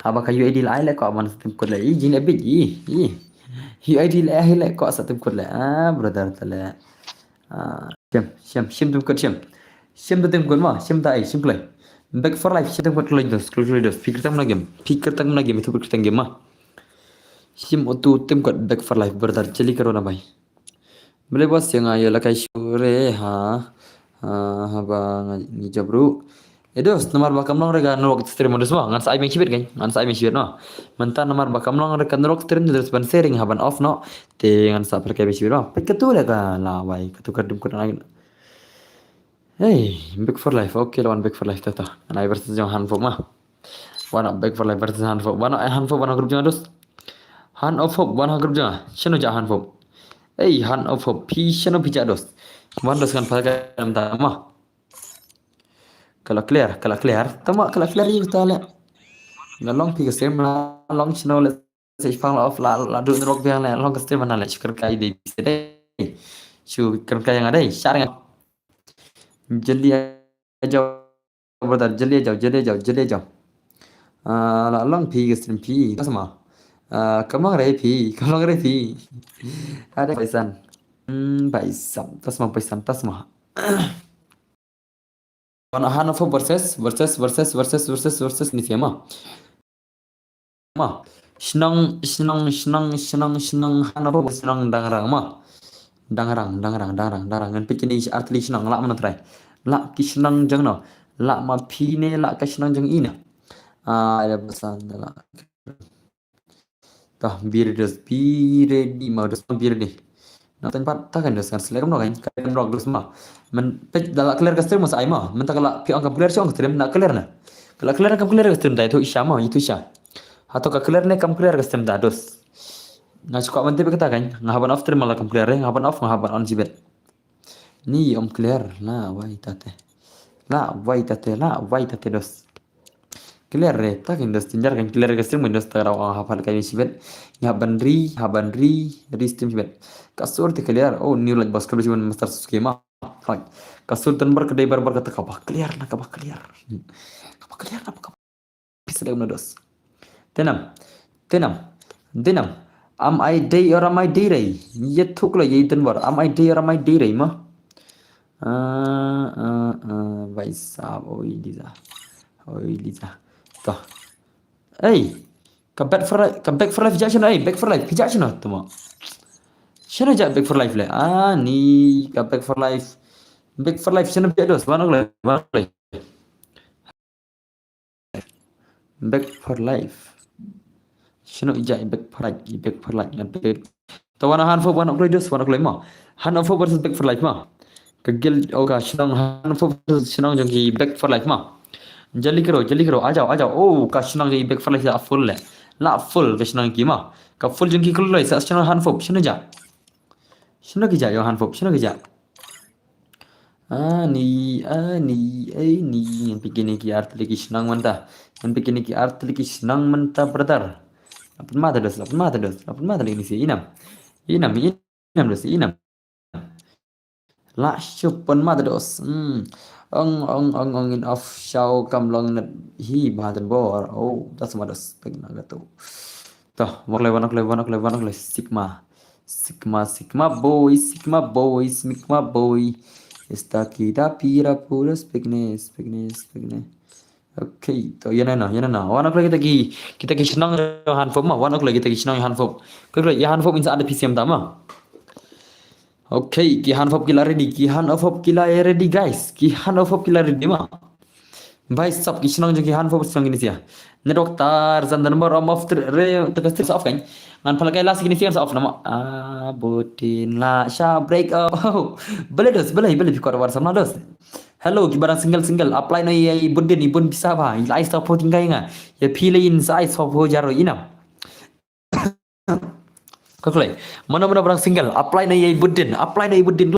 Haba ka U I D la ai le ko ban Tim Kot le. I jing le bit i. I. U I D le ai le ko sa Tim Kot le. Ah, brother ta le. Ah, shim, shim, shim Tim Kot shim. Shim ta Tim Kot ma, shim ta ai, shim kloi. Back for Life, shim Tim Kot kloi dos, kloi kloi dos. Phi kyrteng mano game. Phi kyrteng mano game, itu phi kyrteng game ma. Shim utu Tim Kot Back for Life brother, jylliekeroh na bai. Balei ba seng ayo la kai shure ha. Ha, haba nga ngi jabru. Eh dos, namar ba kam long re ka network stream dos ma, ngan sa ai meng shibit kan, ngan sa ai meng shibit ma. Mynta namar ba kam long re ka network stream dos ban sharing ha ban off no. Te ngan sa pyrkhat meng shibit ma. Peit katu le ka la wai, katu ka Tim Kot na. Hey, Back for Life. Okay, lawan Back for Life ta ta. Ngan ai versus jong Hanfop ma. Wan Back for Life versus Hanfop. Wan Hanfop, wan group jong dos. Han of Hope, wan group jong. Shano ja Hanfop. Hey, Han of Hope. Phi shano phi ja dos. Wan dos ngan phai ka dam ta ma. Ka la clear, ka la clear. Tama ka la clear ïa ta le. Nga long phi ka stream la long shano le. Sa ipang la off la, la duk nrok biang le, long ka stream na le, shu kyrkai dei, dei. Shu kyrkai nga dei, share nga. Jylliekeroh brother, jylliekeroh, jylliekeroh, jylliekeroh. Ah, la long phi ka stream phi, ta sma. Ah, kam long re phi, kam long re phi. Ada paisan. Hmm, paisan, ta sma, paisan, ta sma. Wan Han of Hope versus, versus, versus, versus, versus, versus ni siapa? Ma. Shnong, shnong, shnong, shnong, shnong, Han of Hope, shnong Dangrang ma. Dangrang, Dangrang, Dangrang, Dangrang. Ngan peit kine ar tylli ki shnong, lah mano trai. Lah ki shnong jong no. Lah ma phi ne, lah ka shnong jong i ne. Ah, ada pesan, dah lah. Tah, be ready, be ready, ma, dos, be ready. Na, tang pat, ta kan dos kan select kam no kan, kan rock dos ma. Men, peit da la clear ka stream ma sa ai ma. Men ta ka la phi ong kam clear, shu ong ka stream na clear na. Ka la clear kam clear ka stream da, itu isha ma, itu isha. Hato ka clear ne kam clear ka stream da, dos. Nga shu kwah ban tip kata kan, nga hap ban off stream ma la kam clear, eh, nga hap ban off, nga hap ban on shibit. Ni ym clear, la wai tate. La wai tate, la wai tate dos. Clear re, ta kan dos, jynjar kan clear ka stream kan dos, ta raw ha phat kai shibit. Nga ban ri, ha ban ri, ri stream shibit. Ka sur te clear, oh, new light box ka shibit master schema. Fine. Ka sur tan bar ka dei bar bar kata ka ba clear na, ka ba clear. Ka ba clear na, ka ba Pisa dei kumno dos. Tenam. Tenam. Tenam. Am I dei or am I dei rei? Ye thuk lo ye den bor. Am I dei or am I dei rei ma? Ah, ah, ah, bhai sahab, oi Liza. Oi Liza. Toh. Ei. Ka back for life, ka back for life ja shino, ei, back for life. Phi ja shino, tuma. Shino ja back for life le. Ah, ni ka back for life. Back for life shino ja dos. Wan ok le. Wan ok le. Back for life. Shino ija i back for life, i back for life. Ngan back. To wan Han Fop, wan ok loi dos, wan ok loi ma. Han Fop versus Back for Life ma. Ka guild, oh, ka shnong Han Fop versus shnong jong ki Back for Life ma. Jali kero, jali kero, a jao, a jao. Oh, ka shnong jong ki Back for Life la full le. La full ka shnong ki ma. Ka full jong ki kloi sa shnong Han Fop, shino ja. Shino ki ja, ïo Han Fop, shino ki ja. Ani, ani, ani, ngan peit kine ki ar tylli ki shnong mynta. Ngan peit kine ki ar tylli ki shnong mynta, brother. La pynmata dos, la pynmata dos, la pynmata dos, ini si inam. Inam, inam dos, inam. La shu pynmata dos. Hmm. Ong, ong, ong, ong, in off show kam long net hi ba ten bor. Oh, das ma dos, pek na gato. Toh, wan ok loi, wan ok loi, wan ok loi, wan ok loi, Sigma. Sigma, Sigma boy, Sigma boy, Sigma boy. Esta kida pira pura spekne, spekne, spekne. Okay, to ïa na na, ïa na na. Wan ok loi kita ki, kita ki shnong Han Fop ma, wan ok loi kita ki shnong Han Fop. Klik loi ïa Han Fop in sa ada P C M ta ma. Okay, ki Han Fop ki la ready, ki Han Fop ki la ready guys, ki Han Fop ki la ready ma. Bhai sahab ki shnong jong ki Han Fop shnong kine sia. Network tar zan dan bar om off tre, re, te ka stream sa off kan. Ngan phalak kai last kine sia sa off nama. Ah, butin la sha break up. Oh, bele dos, bele, bele phi kwah war samla dos. Hello, kiba dang single single, apply noh ïa i Buddin, i bun pisa bha, i la ai sawphew tyngka ïa nga. Ïa phi lei in sa ai sawphew hajar ruh i nam. Ka kloi. Mano mano ba dang single, apply noh ïa i Buddin, apply noh ïa i Buddin.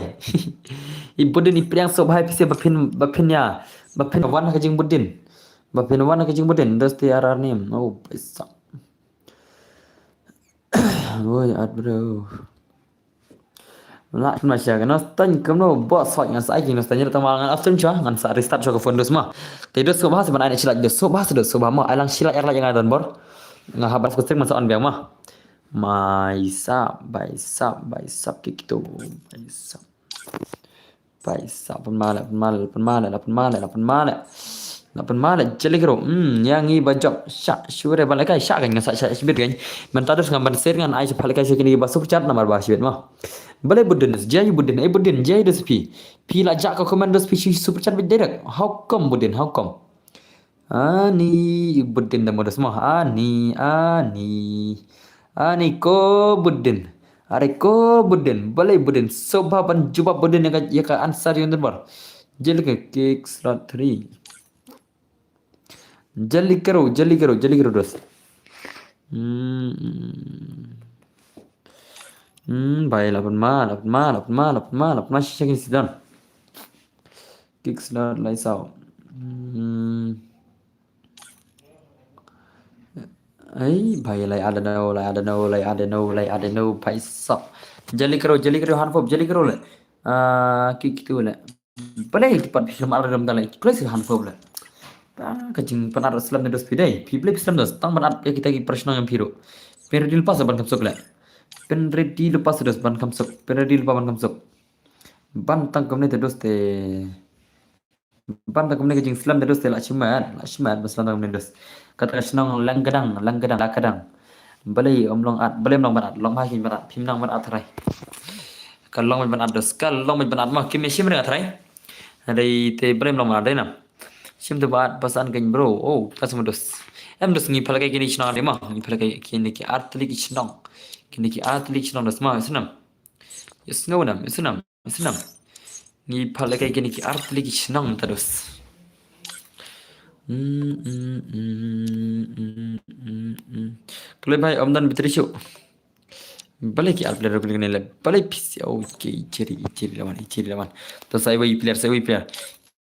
I Buddin i pdiang suk bha ïa phi se ba phin, ba phin ïa, ba phin wan ha ka jingbuddin. Ba phin wan ha ka jingbuddin, dohsy ar ar nim. Oh, pisa. Woi, at bro. La pynmasa ka Nongstoiñ kumno, bok soi ngan sa ai ki Nongstoiñ, ïa tang ma ngan off stream shuwa, ngan sa restart shuwa ka phone, dos ma. Te dos suk bha sa ban ai na shi like, dos suk bha sa, dos suk bha ma, ai lang shi like ar like ïa nga don bor. Nga hap ban off ka stream ngan sa on biang ma. Mai sap, bai sap, bai sap ki kito, bai sap. Bai sap, pynmale, pynmale, pynmale, la pynmale, la pynmale. La pynmale, jali kero. Hmm, ïa ngi ba jop sha shuwa re, ba lehkai sha kan, nga sa sha shibit kan. Mynta dos ngan ban share, ngan ai sha pha lehkai sha kine ba super chat namar ba shibit ma. Balei Buddin, jai Buddin, eh Buddin, jai dos phi. Phi la jah ka comment dos phi shi super chat bit direct. How come Buddin, how come? Ani Buddin da mo dos ma. Ani, ani. Ani ko Buddin. Are ko Buddin. Balei Buddin. Suk bha ban jubab Buddin ïa ka, ïa ka answer ïa u don bor. Jali ka kick slot three. Jali kero, jali kero, jali kero dos. Hmm. Hmm, bai la pynma, la pynma, la pynma, la pynma, la pynma, shisha kin sidon. Kick slot lai saw. Hmm. Ai, bai lai, I don't know, lai, I don't know, lai, I don't know, lai, I don't know, bai saw. Jali kero, jali kero, hand pop, jali kero le. Ah, kick tu le. Balei ki pat phi lam ar dam dalai, place han pop le. Ba ka jingpynat slem ne dos phi dei. Phi balei phi slem dos, tang ban at ïa kita ki pyrshang ïa phi ruh. Pynready lypa sa ban kham suk le. Pynready lypa sa dos ban kham suk. Pynready lypa ban kham suk. Ban tang kumne te dos te. Ban tang kumne ka jingslem te dos te la shimet, la shimet ban slem tang kumne dos. Kata ka shnong Langkadang, Langkadang, Langkadang. Balei ym long at, balei ym long ban at, long bha kin ban at, phim nang ban at tharai. Ka long ban at dos, ka long ban at ma, kim ïa shim re nga tharai. Dei te balei ym long ban at dei nam. Shim te ba at pasan kein bro, oh, ka sma dos. Em dos ngi pha lehkai kine ki shnong dei ma, ngi pha lehkai kine ki artylli ki shnong. Kine ki artylli ki shnong dos ma, snam. Yes, no nam, snam. Snam. Ngi pha lehkai kine ki artylli ki shnong ta dos. Hmm, hmm, hmm, hmm, hmm, hmm. Kloi bhai, ym don battery shuh. Balei ki ar player ruh kine le. Balei phi si, oh, ke i cheri, i cheri lawan, i cheri lawan. To sa iwei i player, sa iwei i player.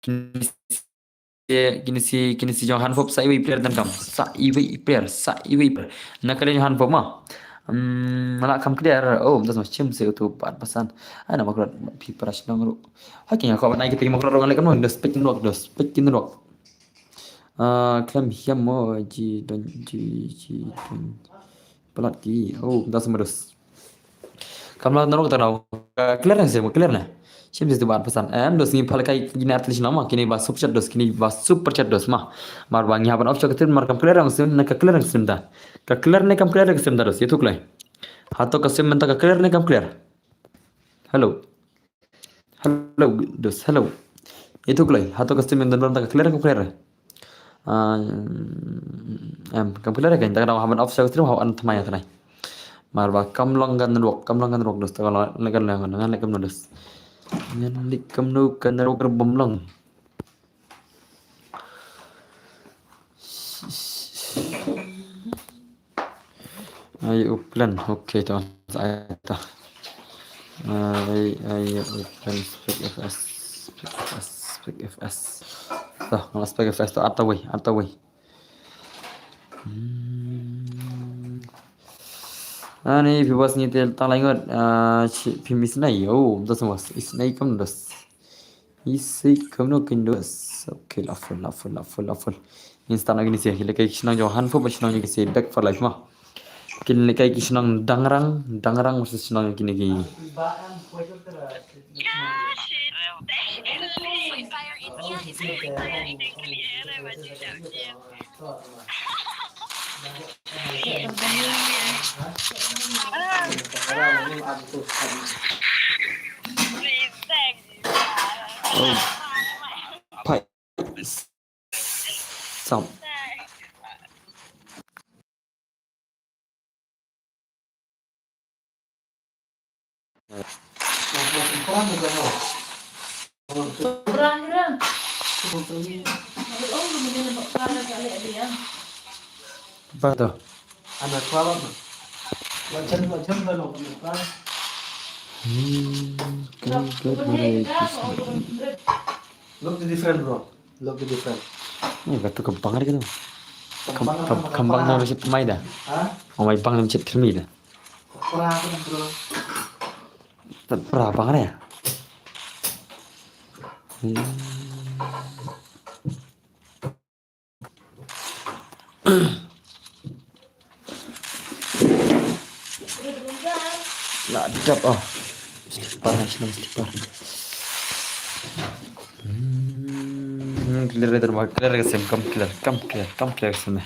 Kine si, kine si, kine si jong hanfop sa iwei i player donkam. Sa iwei i player, sa iwei i player. Na ka liang jong hanfop ma. Hmm, la kham clear. Oh, mynta sa ma shim se utu pat pasan. Ai na makrot phi para shnong ruh. Ha ki nga ko ban ai kita ki makrot ruh nga leh kumno, dos peit ki nrok, dos peit ki nrok. Ah, khlem hiam mo ji don ji ji don. Palat ki. Oh, mynta sa ma dos. Kam la nrok ta nau. Ka clear nang sim, clear na. Shim sim tu ban pasan. Em, dos ngi pha lehkai kine artylli shnong ma, kine ba super chat dos, kine ba super chat dos ma. Mar ba ngi hap ban off shot ka stream mar kam clear nang sim, na ka clear nang sim ta. Ka clear ne kam clear ka sim ta dos, ïathuh kloi. Hato ka sim mynta ka clear ne kam clear. Hello. Hello, dos, hello. Ïathuh kloi, hato ka stream ym don bor mynta ka clear, ka clear. Ah, em, kam clear ka, mynta ka dang hap ban off shot ka stream, hap ban thymmai ka thymmai. Mar ba kam long ka network, kam long ka network dos, ta ka long, leh ka long, ngan leh kumno dos. Ngan leh kumno ka network ruh bym long. Ai u plan, okay, to, ai ta. Ai, ai u plan, Spec F S, Spec F S, Spec F S. To, ngala Spec F S to, at away, at away. Hmm. Ani, phi bas ngi tel tang lai ngot, ah, chi, phi mi snai, oh, dos mas, isnai kam dos. Isi kumno kin dos. Okay, la full, la full, la full, la full. Instant lagi ni sih. Lehkai ki shnong jong hanfop, shnong jong ki sih back for life ma. Kin lehkai ki shnong dangrang, dangrang versus shnong kine ki. Oh. Pai. Sam. Ba to. Ana kuala na. Wajan wajan ba no. Hmm, kan kan mare. Look the different, bro. Look the different. Ni ba tu kembang lagi tu. Kembang, kembang na mesti pemain dah. Ha? Pemain bang na mesti termi dah. Pra, bro. Pra bang ya. Hmm. La dap, oh. Slipper, national slipper. Hmm, clear, clear, clear, clear, kam clear, kam clear, kam clear, sem.